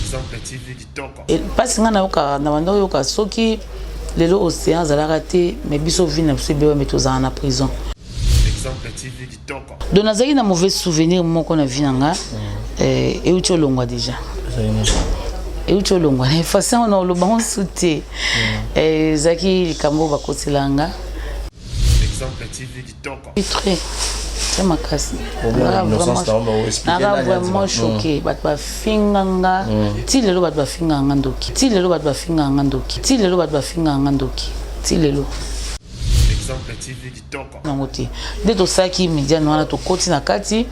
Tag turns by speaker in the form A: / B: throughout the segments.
A: Exemple TV kitoko.
B: Mpasi ngai nayokaka na banda oyoka soki lelo océan azalaka te, mais biso vie na biso ebeba, mais tozala na prison.
A: Exemple TV kitoko.
B: Donc nazalaki na mauvais souvenir moko na vie na nga, euti olongwa déjà, euti olongwa na efase yango na oloba ngo su te. Ezalaki likambo bakotela nga.
A: Exemple TV kitoko.
B: Très très makasi, naka vraiment choqué. Bato bafinga nga ti lelo, bato bafinga nga ndoki ti lelo, bato bafinga nga ndoki ti lelo, bato bafinga nga ndoki ti lelo.
A: Exemple TV kitoko.
B: Nango te nde tosalaki médiane wana, tokoti na kati,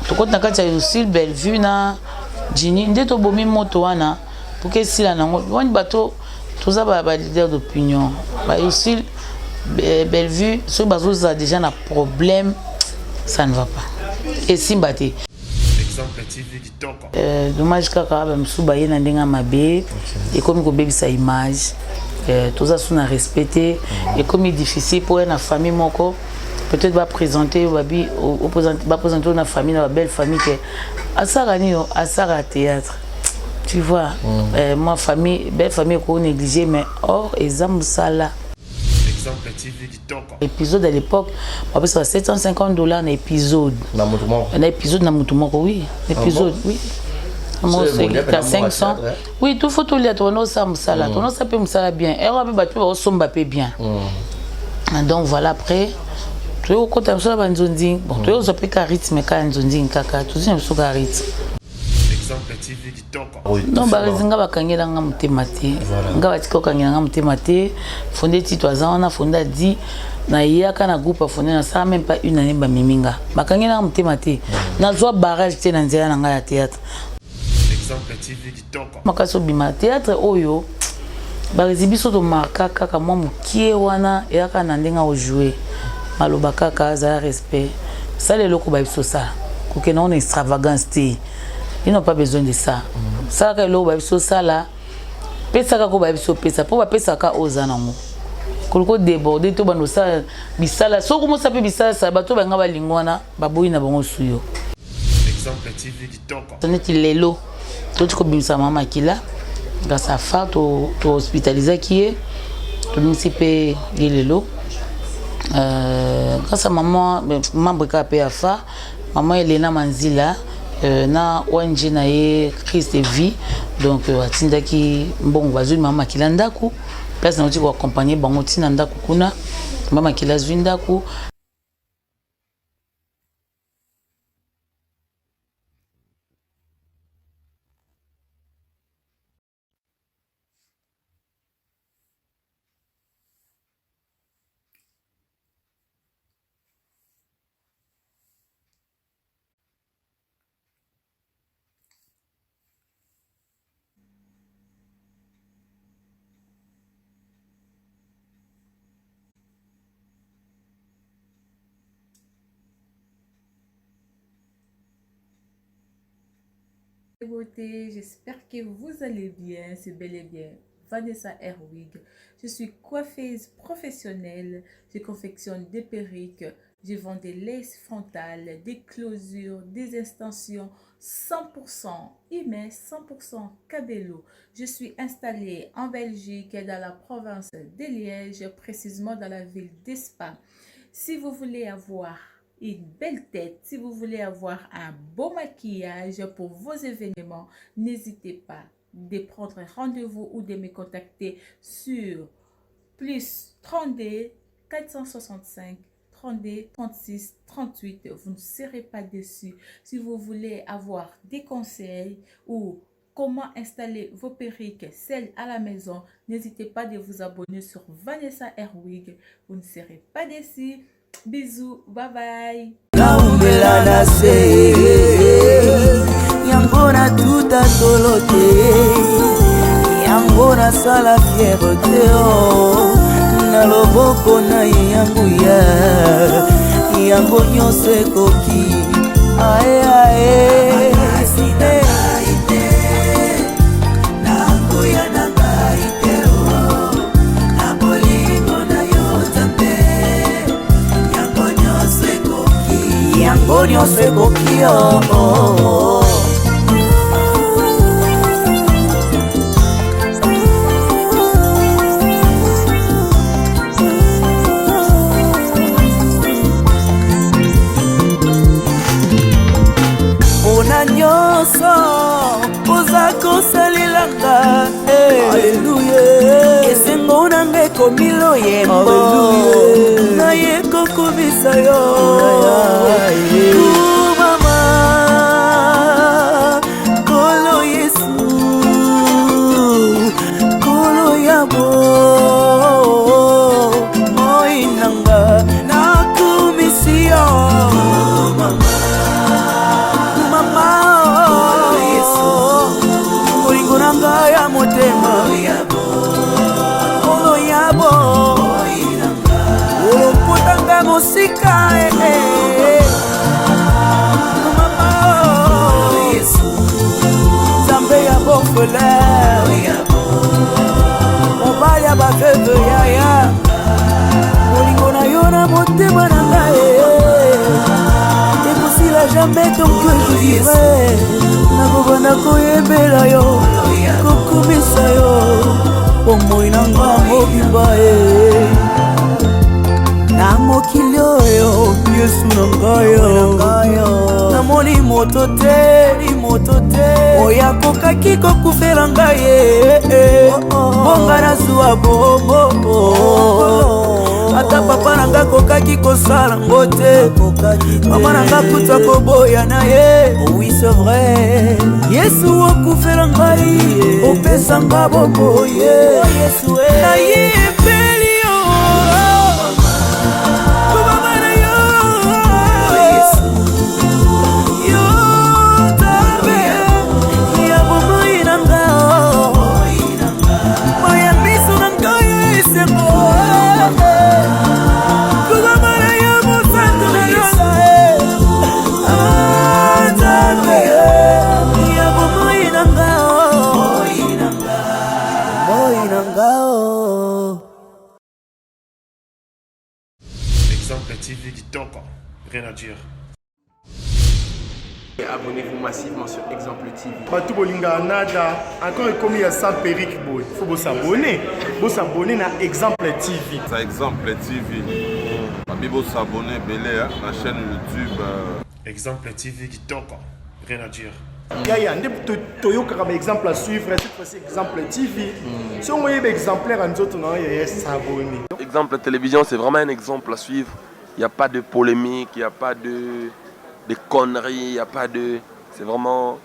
B: tokoti na kati ya Ursule, Bellevue na Jini, nde tobomi moto wana poke esila nango. Wani bato toza ba leader d'opinion, ba Ursule, Bellevue, soki bazozala déjà na problème, ça ne va pas, esimba te.
A: Exemple TV kitoko.
B: Dommage kaka bamisusu baye na ndenge ya mabe, ekomi kobebisa image. Toza su na respect te, ekomi difficile mpo ya na famille moko peut-être baprésente yo, babi baprésente yo na famille, na babelle famille, ke asaka nini, asaka théâtre, tu vois. Moi famille, belle famille eko négliger, mais or eza mosala.
A: Exemple TV kitoko.
B: Épisode à l'époque bapesaka 750 $ na épisode.
C: Na moto moko?
B: Na épisode, na motu moko, oui, épisode.
C: Bon?
B: Oui.
C: C'est bon,
B: ta 500, oui, tout faut tolia, tona osala mosala, tona osala mpe mosala bien, ero mpe bato mpe baosomba mpe bien. Donc voilà, après toyei kokota biso na banzonzi. Bon, toyei kozwa mpe ka rythme kaka ya nzonzi, kaka tozwi na biso ka rythme.
A: Exemple TV kitoko.
B: Non, barezi nga bakangelanga motema te, nga batika kokangelanga motema te. Fonde ti to aza wana, fonde adi nayaka na groupe afonde, nasala même pas une année, bamemi nga, bakangelanga motema te, nazwa barrage te na nzela na ngai ya théâtre.
A: Exemple TV kitoko.
B: Makasi obima théâtre oyo barezi biso tomarka kaka mwa mokie wana, eyaka na ndenge aojoue maloba kaka azala respect, sala eloko bayebi osala, kokende ngo na extravagance te, ils n'ont pas besoin de ça. Salaka eloko bayebi osala, pesaka ko bayebi opesa, mpo bapesaka oyo oza nango, koluka odéborde to banda osala bisala. Soki omosa mpe bisalasala, bato banga balingo wana baboyi na bango su yo.
A: Exemple TV kitoko.
B: Neti lelo toti kobimisa mama makila grâce à fa, tohospitalizaki ye, tobimisi mpe ye lelo grâce à mama membre kaka mpe ya fa, mama Elena Manzila, na ONG na ye Christ Vie. Donc atindaki mbongo, bazwi mama makila ndako, place nauti koaccompagne bango ntina ndako kuna, mama makila azwi ndako.
D: Beauté, j'espère que vous allez bien, c'est bel et bien Vanessa Herwig. Je suis coiffeuse professionnelle, je confectionne des perruques, je vends des laces frontales, des closures, des extensions 100% humain, 100% cabello. Je suis installée en Belgique, dans la province de Liège, précisément dans la ville d'Espa. Si vous voulez avoir une belle tête, si vous voulez avoir un beau maquillage pour vos événements, n'hésitez pas de prendre rendez-vous ou de me contacter sur plus 32 465 32 36 38. Vous ne serez pas déçus. Si vous voulez avoir des conseils ou comment installer vos perruques, celles à la maison, n'hésitez pas de vous abonner sur Vanessa Herwig. Vous ne serez pas déçus. Bisous, bye bye.
E: Naumela na se yango, natuta tolo te yango, nasala fiere te o na loboko na ye ya nguya, yango nyonso ekoki ae ae. Na nguya na ngai te o, na bolingo na yo Nzambe, yango nyonso ekoki, yango nyonso ekoki o. Oza kosalela nga eh. Aleluya esengo na nga ekomi loyembo naye kokumisa yo mama Nkolo Yesu Nkolo ya bomoi na nga nakumisi yo mama bolingo na ngai ya motema nkolo ya bo olokota nga mosika eh, eh. mama nzambe ya bofele mobali ya baveve yaya bolingo na yo na motema na ngai eh. ekosila jamais donc que je vivrai nakobanda koyembela yo kokumisa yo bomoi na nga mobimba e na mokili oyo yesu na ngai namoni moto te moto te oyo akokaki kokufela ngai eh, eh. bonga nazwa bongo ata papa na ngai akokaki kosala ngo te mama na ngai kuta koboya na ye oui c'est vrai yesu okufela ngai opesa nga bomoye nayebeli yo kobama na yo yo nzambe ya bomoi na nga maya miso na ngai esengo kobama na yo mosantu na lola nzambe ya bomoi na nga bomoi na nga
A: Exemple TV Kitoko. Rien à dire.
F: Abonnez-vous massivement sur Exemple TV.
G: Bato bolingaka nada encore ekomi ya sans perruque boye faut bosabone bosabone na Exemple TV.
H: Ça Exemple TV. Babi bosabone ebele hein, na chaîne YouTube.
A: Exemple TV Kitoko. Rien à dire.
G: Yaya nde toyokaka ba exemple à suivre cette fois-ci Exemple TV. Soki oyeba exemplaire ya nzoto na yo yaya s'abonner.
I: Exemple télévision, c'est vraiment un exemple à suivre. Il n'y a pas de polémique, il n'y a pas de conneries, il n'y a pas de. C'est vraiment.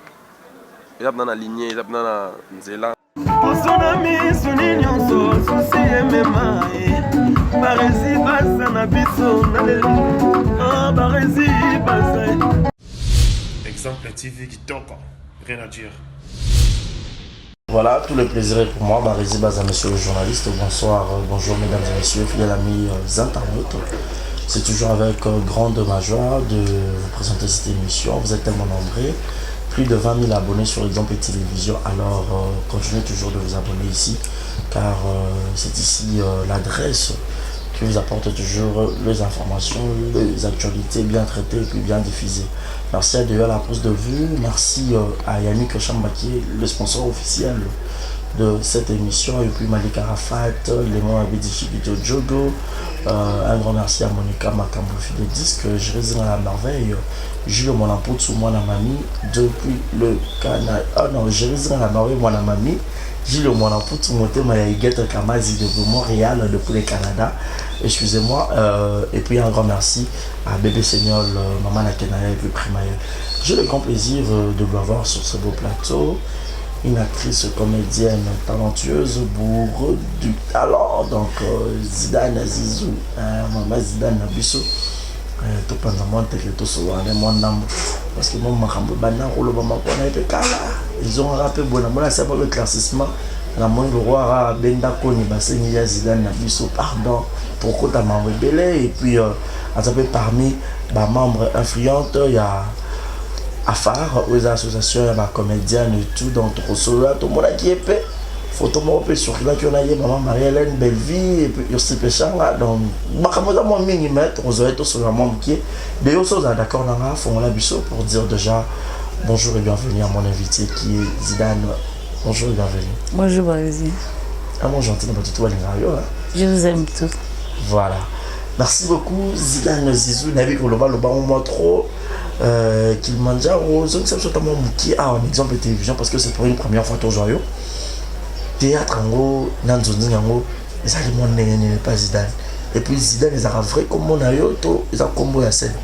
I: Il y a dans la lignée, il y a dans la nzela.
J: Poso na miso ni nyonso susi emema ye baresi baza na biso na lelo Ah, baresi baza.
A: Exemple TV Kitoko. Rien à dire.
C: Voilà, tout le plaisir est pour moi. Barési Baza, monsieur le journaliste. Bonsoir, bonjour mesdames et messieurs, fidèles amis internautes. C'est toujours avec grande joie de vous présenter cette émission. Vous êtes tellement nombreux, plus de 20 000 abonnés sur Exemple Télévision. Alors, continuez toujours de vous abonner ici, car c'est ici l'adresse qui vous apporte toujours les informations, les actualités bien traitées et puis bien diffusées. Merci à Deya la pose de vue, merci à Yannick Chamba qui est le sponsor officiel de cette émission, et puis Malik Arafat, Léon Abidi Chibito Jogo, un grand merci à Monica Makambo, de disque, je réside à la merveille, Jules Monaputsu, moi mamie, depuis le Canada. Ah non, je réside à la merveille, moi mamie, Gilles Monaputsu, Motema Yaïgette Kamazi depuis Montréal, depuis le Canada. Excusez-moi, et puis un grand merci à Bébé Seigneur, Maman Nakenaya et puis Primaël. J'ai le grand plaisir de vous avoir sur ce beau plateau. Une actrice comédienne talentueuse, bourre du talent. Donc Zidane Zizou, hein, Maman Zidane Nabiso. Topanza mwa nteke tosolola ne mwa ndambo parce que mwa makambo ebanda kolobama kona epe kala ezongaka mpe boye namoni asala mwa éclaircissement namoni le roi aka abenda koni basengi ya Zidane na biso pardon tokota mambo ebele. Et puis aza mpe parmi bamembre influente ya AFAR oyo eza association ya bacomédienne et tout. Donc tokosolola tomonaki ye mpe photo moko mpe circulaki wana ye mama Marie Hélène Bellevie et puis Ursi Peshanga. Donc makambo eza mwa mingi mais tokozwa ye tosolola mwa mokie de yo so ozala d'accord na nga fongola biso pour dire déjà bonjour et bienvenue à mon invité qui est Zidane. Bonjour et bienvenue.
B: Bonjour Barési.
C: Ah mon gentil na bato to balingaka yo hein.
B: Je vous aime tous.
C: Voilà. Merci beaucoup Zidane Zizou nayebi koloba loba mwa trop. Euh, Kilimanjaro, zongisa biso ata mwa mokie awa na exemple télévision parce que c'est pour une première fois tozwa yo. Théâtre yango na nzonzinga yango ezalaki mwa ndenge nini pa Zidane? Et puis Zidane ezalaka vrai kombo na yo to eza kombo ya scène?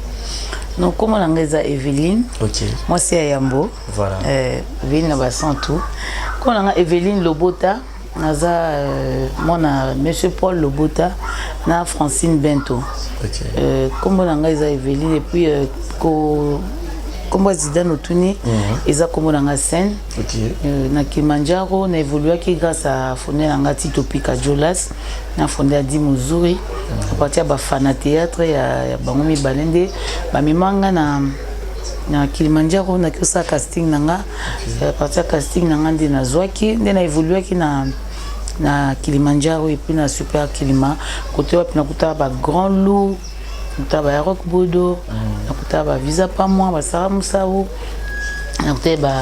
B: Non, kombo na ngai eza Eveline.
C: Ok.
B: Mwasi ya yambo.
C: Voilà.
B: Euh, Eveline na basantu. Kombo na ngai Eveline Lobota. Naza euh, mwana Monsieur Paul Lobota na Francine Bento.
C: Ok.
B: Euh, kombo na ngai eza Eveline et puis euh, ko kombo ya Zidane otuni mm -hmm. eza kombo na ngai scène.
C: Ok.
B: Euh, na Kilimanjaro na évoluaki grâce à fondé na ngai Tito Pika Jolas na fondé ya Dimuzuri mm -hmm. à partir ya bafana théâtre ya, ya bango mibale nde bamema nga na na Kilimanjaro naki osala casting na nga okay. À partir ya casting na nga nde nazwaki nde na évoluaki na na Kilimanjaro et puis na Super Kilima côté wapi nakutaka ba grand loup nakutaka ba Rock Bodo mm. nakutaka ba Visa Pamwa ba Sarah Musawu nakutaki ba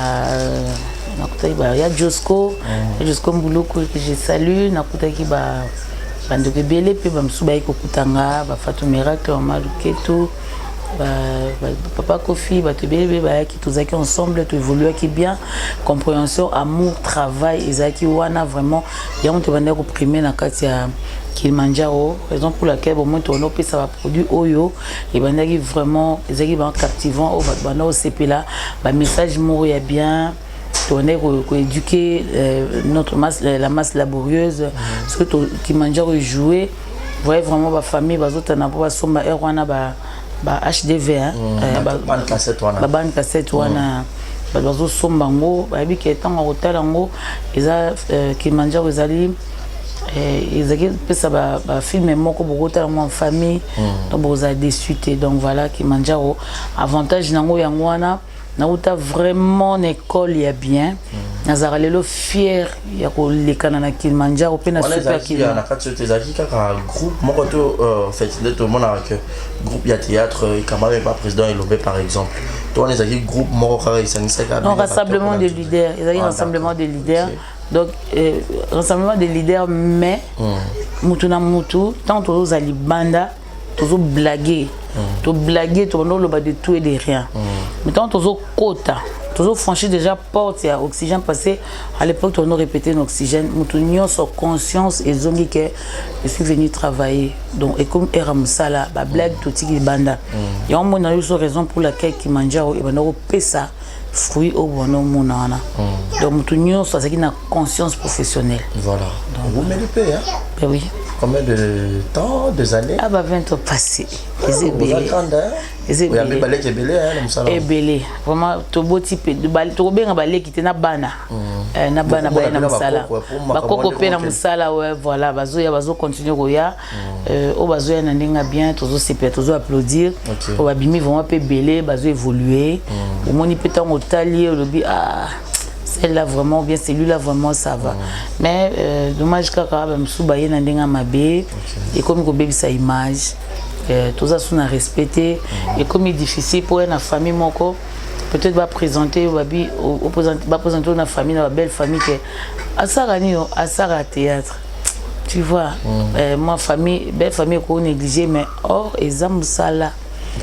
B: nakutaki ba ya Josco mm. ya Josco Mbuluku que je salue nakutaki ba bandeko ebele mpe bamosusu bayaki kokuta nga ba Fatou Miracle Mama Luketu ba, ba, papa Kofi bato ebele ebele bayaki tozalaki ensemble toévoluaki bien compréhension amour travail ezalaki wana vraiment yango tobandaki koprime na kati ya Kilimanjaro raison pour laquelle bomoi tobanda kopesa baproduit oyo ebandaki vraiment ezalaki bango captivant oyo bato banda kosepela bamessage moko ya bien tobandaki koéduquer euh, notre masse, la masse laborieuse mm. soki Kilimanjaro ejoue voyez vraiment bafamille bazotana mpo basomba heure wana ba, ba HDV hein,
C: mm,
B: eh,
C: ba bande cassette wana
B: ba bande cassette wana mm. bato bazosomba yango bayebi ke ntango akotala yango eza euh, Kilimanjaro ezali eh, ezalaki pesa bafilme moko bokotala yango en famille mm. donc bokozala déçu te donc voilà Kilimanjaro avantage nango yango wana nauta vraiment na école ya bien mm. nazalaka lelo fier ya kolekana na Kilimanjaro mpe na super
C: Kilimanjaro na kati oyo ezalaki kaka groupe moko to euh, en fait nde tomonaka que groupe ya théâtre ekamami pa président Elombe par exemple to wana ezalaki groupe moko kaka esangisaki
B: non rassemblement de leaders ezalaki
C: Ah,
B: rassemblement de leaders
C: Ok.
B: donc euh, rassemblement de leaders mais mutu na mutu ntango tozozala libanda tozoblague toblague tobanda oloba de tout et de rien mais ntango tozokota tozofranchir déjà porte ya oxygène parce que à l'époque tondo répéter na oxygène mutu nyonso conscience ezongi ke je suis venu travailler donc ekomi heure ya mosala bablague totiki libanda yango mona yo so raison pour laquelle Kilimanjaro ebanda kopesa fruit oyo bwana omona wana donc mutu nyonso azalaki na conscience professionnelle
C: voilà vous mpe hein
B: ben oui
C: combien de temps des années
B: ah ba 20 ans passé eza ebele eza
C: oyambi baleki ebele na mosala
B: ebele vraiment toboti mpe tokobenga baleki te na bana Eh, na bana baye na mosala bakoko mpe na mosala ouais voilà bazoya bazocontinue koya Euh, oyo bazoya na ndenge ya bien tozosepela tozo applaudir oyo babimi vraiment mpe ebele bazo évolue omoni mpe ntango otali ye olobi ah celle-là vraiment bien celui-là vraiment ça va mais euh, dommage kaka bamosusu baye na ndenge ya mabe ekomi kobebisa image euh, toza su na respect te ekomi difficile mpo ya na famille moko peut-être baprésente babi baprésente na famille na babelle famille ke asala nini asala théâtre tu vois mm. euh, moi famille belle famille eko négliger mais or eza mosala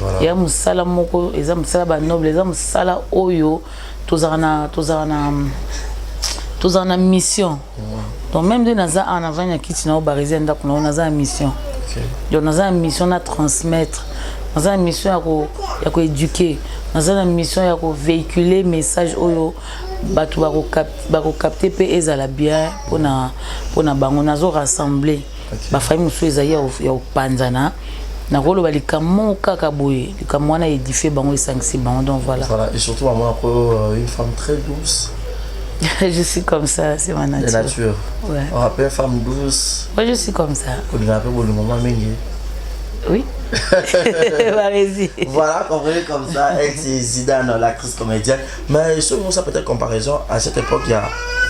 C: Voilà.
B: ya mosala moko eza mosala banoble eza mosala oyo tozalaka na tozalaka na tozalaka na mission mm. donc même nde naza en avant ya kiti na yo barise ya ndako na yo naza na mission
C: okay.
B: donc naza na mission na transmettre naza na mission ya koéduquer naza na mission ya kovéhiculer message oyo bato bakocapter mpe ezala bien mpona mpona bango nazo rassembler
C: Okay.
B: bafamille mosusu ezali ya kopanzana nakoloba likambo kaka boye likambo wana édifie bango esangisi bango donc voilà
C: voilà et surtout maman euh, une femme très douce
B: je suis comme ça c'est ma nature
C: de nature
B: ouais.
C: on rappelle femme douce
B: ouais je suis comme ça
C: olingaka mpe bolingo mwa mingi
B: oui Vas-y.
C: Voilà, comprenez comme ça, elle c'est Zidane, l'actrice comédienne. Mais selon ça, peut-être comparaison, à cette époque, il y a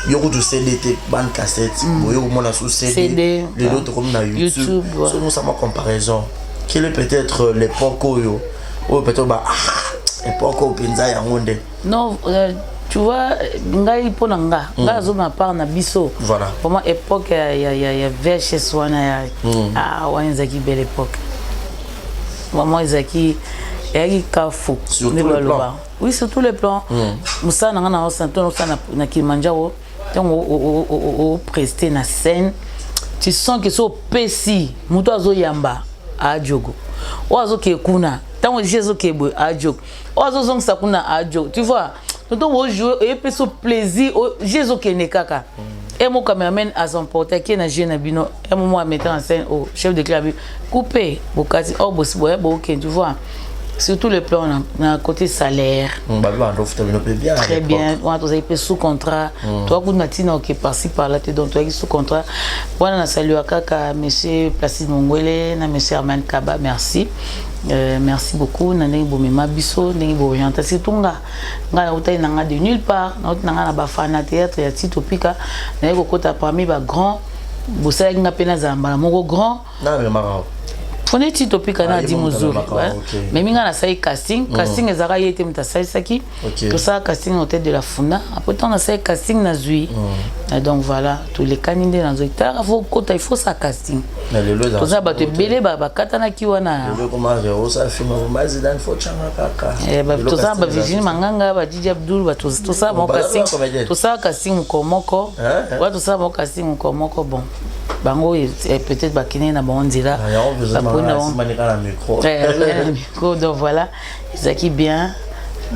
C: Yoko du CD, bande cassette, mm. Yoko mon sous CD,
B: CD
C: les autres comme dans YouTube.
B: YouTube ouais.
C: Selon ça, ma comparaison, quelle est peut-être l'époque où, où peut-être, bah, ah, époque où Penza yango nde.
B: Non, euh, tu vois, ngai mpo na nga ngai azoma part na biso
C: Voilà.
B: vraiment époque ya, ya, ya, ya VHS wana ya mm. ah, wana ezalaki belle époque vraiment ezalaki Eyaki kafu nde baloba. Oui, sur tous les plans. Mosala na nga na osala to osala na Kilimanjaro, ntango opreste na scène, tu sens que so opesi moto azoyamba ajogo, oyo azokee kuna, ntango je ezokee boye ajogo, oyo azozongisa kuna ajogo, tu vois. Tonton bojoue, eyepesi o plaisir, je ezokende kaka. E mo cameraman azemporte ake na jeu na bino, e mo mo metteur en scène au chef de club coupé bokati oh bosi boye bokende, tu vois. Surtout le plan na, na côté salaire.
C: Bien.
B: Très bien. Wana tozali mpe sous contrat. Toa kutu na ntina oke par-ci par-là te, donc toyaki sous contrat. Wana nasaluwa kaka monsieur Placide Mongwele na monsieur Armand Kaba, merci. Merci beaucoup na ndenge bomema biso, ndenge boorienta, surtout nga. Ngai nautaki na nga de nulle part, nauti na nga na bafana théâtre ya Tito Pika, naye kokota parmi bagrand, bosalaki nga mpe nazala mbala moko grand. Fone Tito Pika na adi mozuri, mais minga nasali casting. Casting ezalaka ye te moto asalisaki, tosala casting na Hôtel de la Funda. Après, ntango nasali casting, nazwi. Donc voilà, tolekani nde nazwi. Talaka, faut kota, il faut sa casting. Toza bato ebele bakatanaki wana. Toza bavirginie Manganga, badidi Abdul, tosala bango casting, tosala casting mokolo moko wana, tosala bango casting mokolo moko. Bon, bango peut-être bakendeki na bango nzela, micro. Donc voilà, ezalaki bien.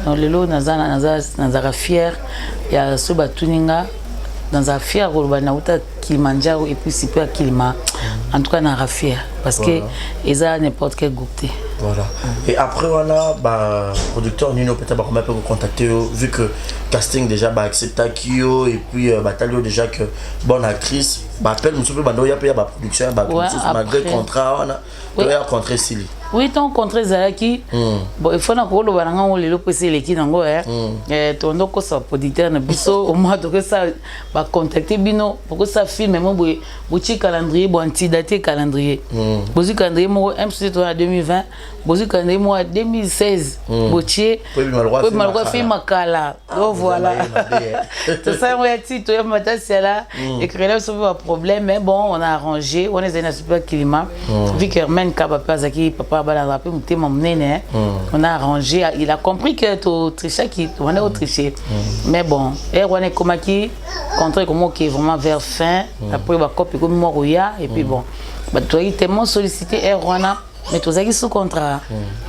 B: Donc lelo nazalaka fier ya so batuni nga, nazala fier koloba nauta Kilimanjaro et puis Super Kilima. En tout cas nazalaka fier parce que eza n'importe quel groupe te.
C: Voilà. Et après, voilà, bah, producteur Nino, peut-être, bah, comment peut contacter, vu que casting déjà, bah, accepté yo, et puis, bah, t'as déjà que bonne actrice, bah, appelle, monsieur, bah, il y a bah, production, bah,
B: Ouais,
C: malgré
B: après.
C: Contrat, on a,
B: Oui.
C: il y a contrat esili.
B: Oui, ton contrat ezalaki bon, il faut na koloba na ngango lelo mpo esi eleki nango. Tondo kosa producteur na biso, au moins tokosala bacontacte bino, bokosala film mo boye, botie calendrier, bo antidate calendrier, bozwi calendrier moko mcc toza na 2020, bozwi calendrier moko ya 2016, botie
C: Po ebima lokwa
B: po ebima
C: film
B: lokwa
C: ya
B: film kala. Donc voilà, tosala yango ya ti toyamba tasiala ecréela biso mpe baproblème, mais bon, on a arrangé. Wana ezali na Super Climat, vu que Herman Kaba mpe azalaki papa, balanga mpe motema monene, on a arrangé, il a compris que totrichaki, tobanda kotriche. Mais bon, ere wana ekomaki contrat ekomi oke vraiment vers fin, après bacope ekomi mwa koya, et puis bon, bato tozalaki tellement sollicité ere wana, mais tozalaki sous contrat.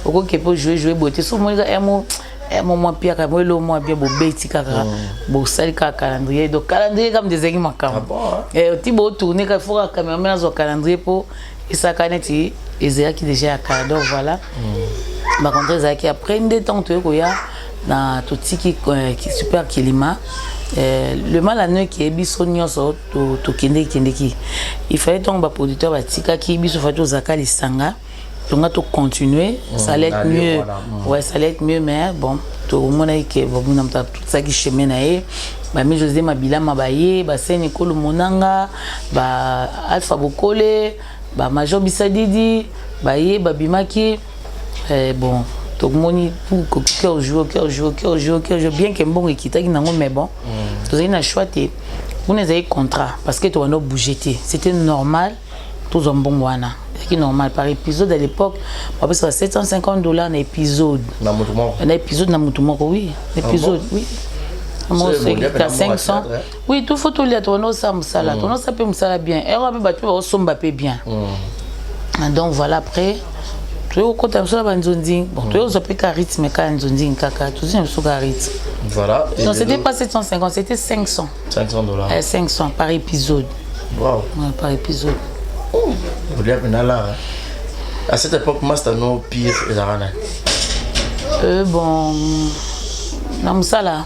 B: Okoki mpe jouer jouer boye te, so omoni kaka emo emo mwa piaka mo elo mwa bien, bobeti kaka, bosali kaka calendrier. Donc calendrier kaka ezalaki makambo ti botourne kaka, faut kaka cameraman azwa calendrier mpo esalaka neti ezalaki déjà ya kala. Donc voilà, bacontrat ezalaki. Après nde ntango toyei koya na totiki Super Kilima, le mal anoki ye biso nyonso tokendeki kendeki. Il fallait, ntango baproducteur batikaki biso, fallait tozalaka lisanga tonga tocontinue, ça allait être mieux. Ouais, ça allait être mieux, mais bon, tomonaki ke bomona moto atutisaki chemin na ye, bami José Mabilama, baye baseni ekolo monanga, ba Alpha Bokole, bamajor Bisadidi, baye babimaki. Bon, tomoni pour cœur joue, cœur joue, cœur joue, cœur joue, bien que mbongo ekitaki nango, mais bon, tozali na choix te, kuna ezali contrat, parce que tobanda bouger te, c'était normal tozwa mbongo wana, ezalaki normal. Par épisode à l'époque bapesaka 750 $ na épisode.
C: Na moto moko?
B: Na épisode, na motu moko, oui, épisode, oui.
C: C'est
B: ta 500, oui. Tout faut tolia, tobanda osala mosala, tobanda osala mpe mosala bien, ero mpe bato mpe baosomba mpe bien. Donc voilà, après toyei kokota biso na banzonzi. Bon, toyei kozwa mpe ka rythme kaka ya nzonzi, kaka tozwi na biso ka rythme.
C: Voilà. Et
B: Non, c'était
C: lelo-
B: pas 750, c'était 500.
C: 500 $.
B: 500 par épisode.
C: Wow.
B: Ouais, par épisode.
C: Olia mpena lara. À cette époque, master no pire ezalaka nani?
B: Bon, na mosala?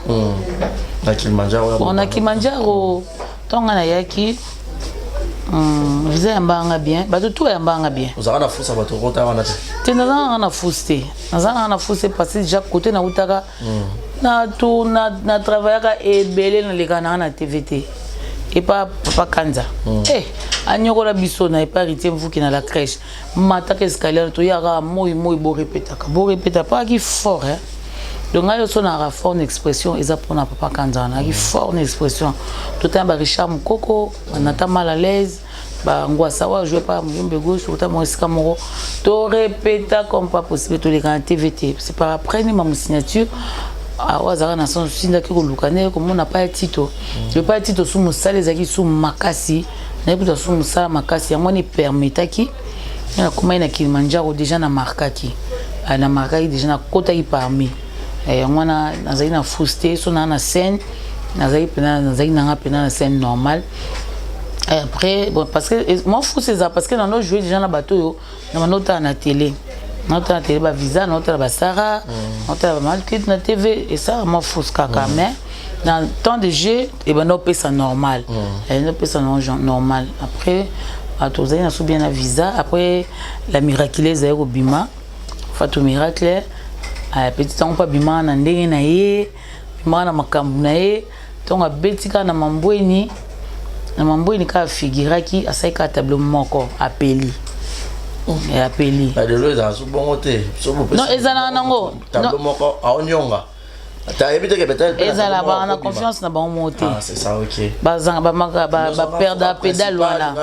C: Na Kilimanjaro.
B: Bon, na Kilimanjaro, ntongo nga nayaki, visa yambanga bien, bato tu bayambanga bien.
C: Ozalaka na fursa bato okota wana te?
B: Te, naza nanga na fuse te, naza nanga na fuse te, parce que déjà côté nautaka na tu na travaillaka ebele, nalekaka nanga na TV te, epa papa Kanza. Eh, anyokola biso na epa Ritie Mvuki na la crèche, mataka escalier, toyaka moi moi, borepetaka borepeta pakaki fort, hein. Donc ngai nyonso nayaka fort na expression, eza mpona papa Kanza wana, ayaki fort na expression. Totala ba Richard Mokoko, banata mal à l'aise. Bangwasa oyo ajoue pa Muyombe gauche, tokota bango esika moko, torepeta comme pas possible, toleka na TV te. C'est par après nde mamu signature oyo azalaka na sans souci, ndaki koluka nde komona pa ya Tito. Le pa ya Tito su mosala ezalaki su makasi, naye kuta su mosala makasi, yango wana epermetaki nakomaki na Kilimanjaro déjà, na markaki na markaki déjà, nakotaki parmi yango wana. Nazalaki na fuse te, so naa na scène, nazalaki mpena, nazalaki nanga mpena na scène normale. Et après, bon, parce que moi fou, c'est ça, parce que nano joué déjà na bateau yo na bando otala na télé, naotala na télé bavisa, naotala basara, naotala bamalkit na TV, esala mwa fuse kaka. Mais na temps de jeu ebanda opesa normal, ebanda opesa normal. Après bato ozali na so bien na visa. Après la miraculeuse ezali kobima, Fatou Miracle, petit ntango mpe abimaka na ndenge na ye, abimaka na makambo na ye. Ntongo abeti kaka na mambweni, na mambweni kaka afiguraki, asali kaka tableau moko, apeli apeli.
C: Lelo ezala so bongo te.
B: Non, ezalaka nango.
C: Tableau moko aonyonga, ayebi te ke peut-être
B: ezala baka na confiance na bango moko te.
C: Ah, c'est ça, ok.
B: Bazanga baperda pédale wana,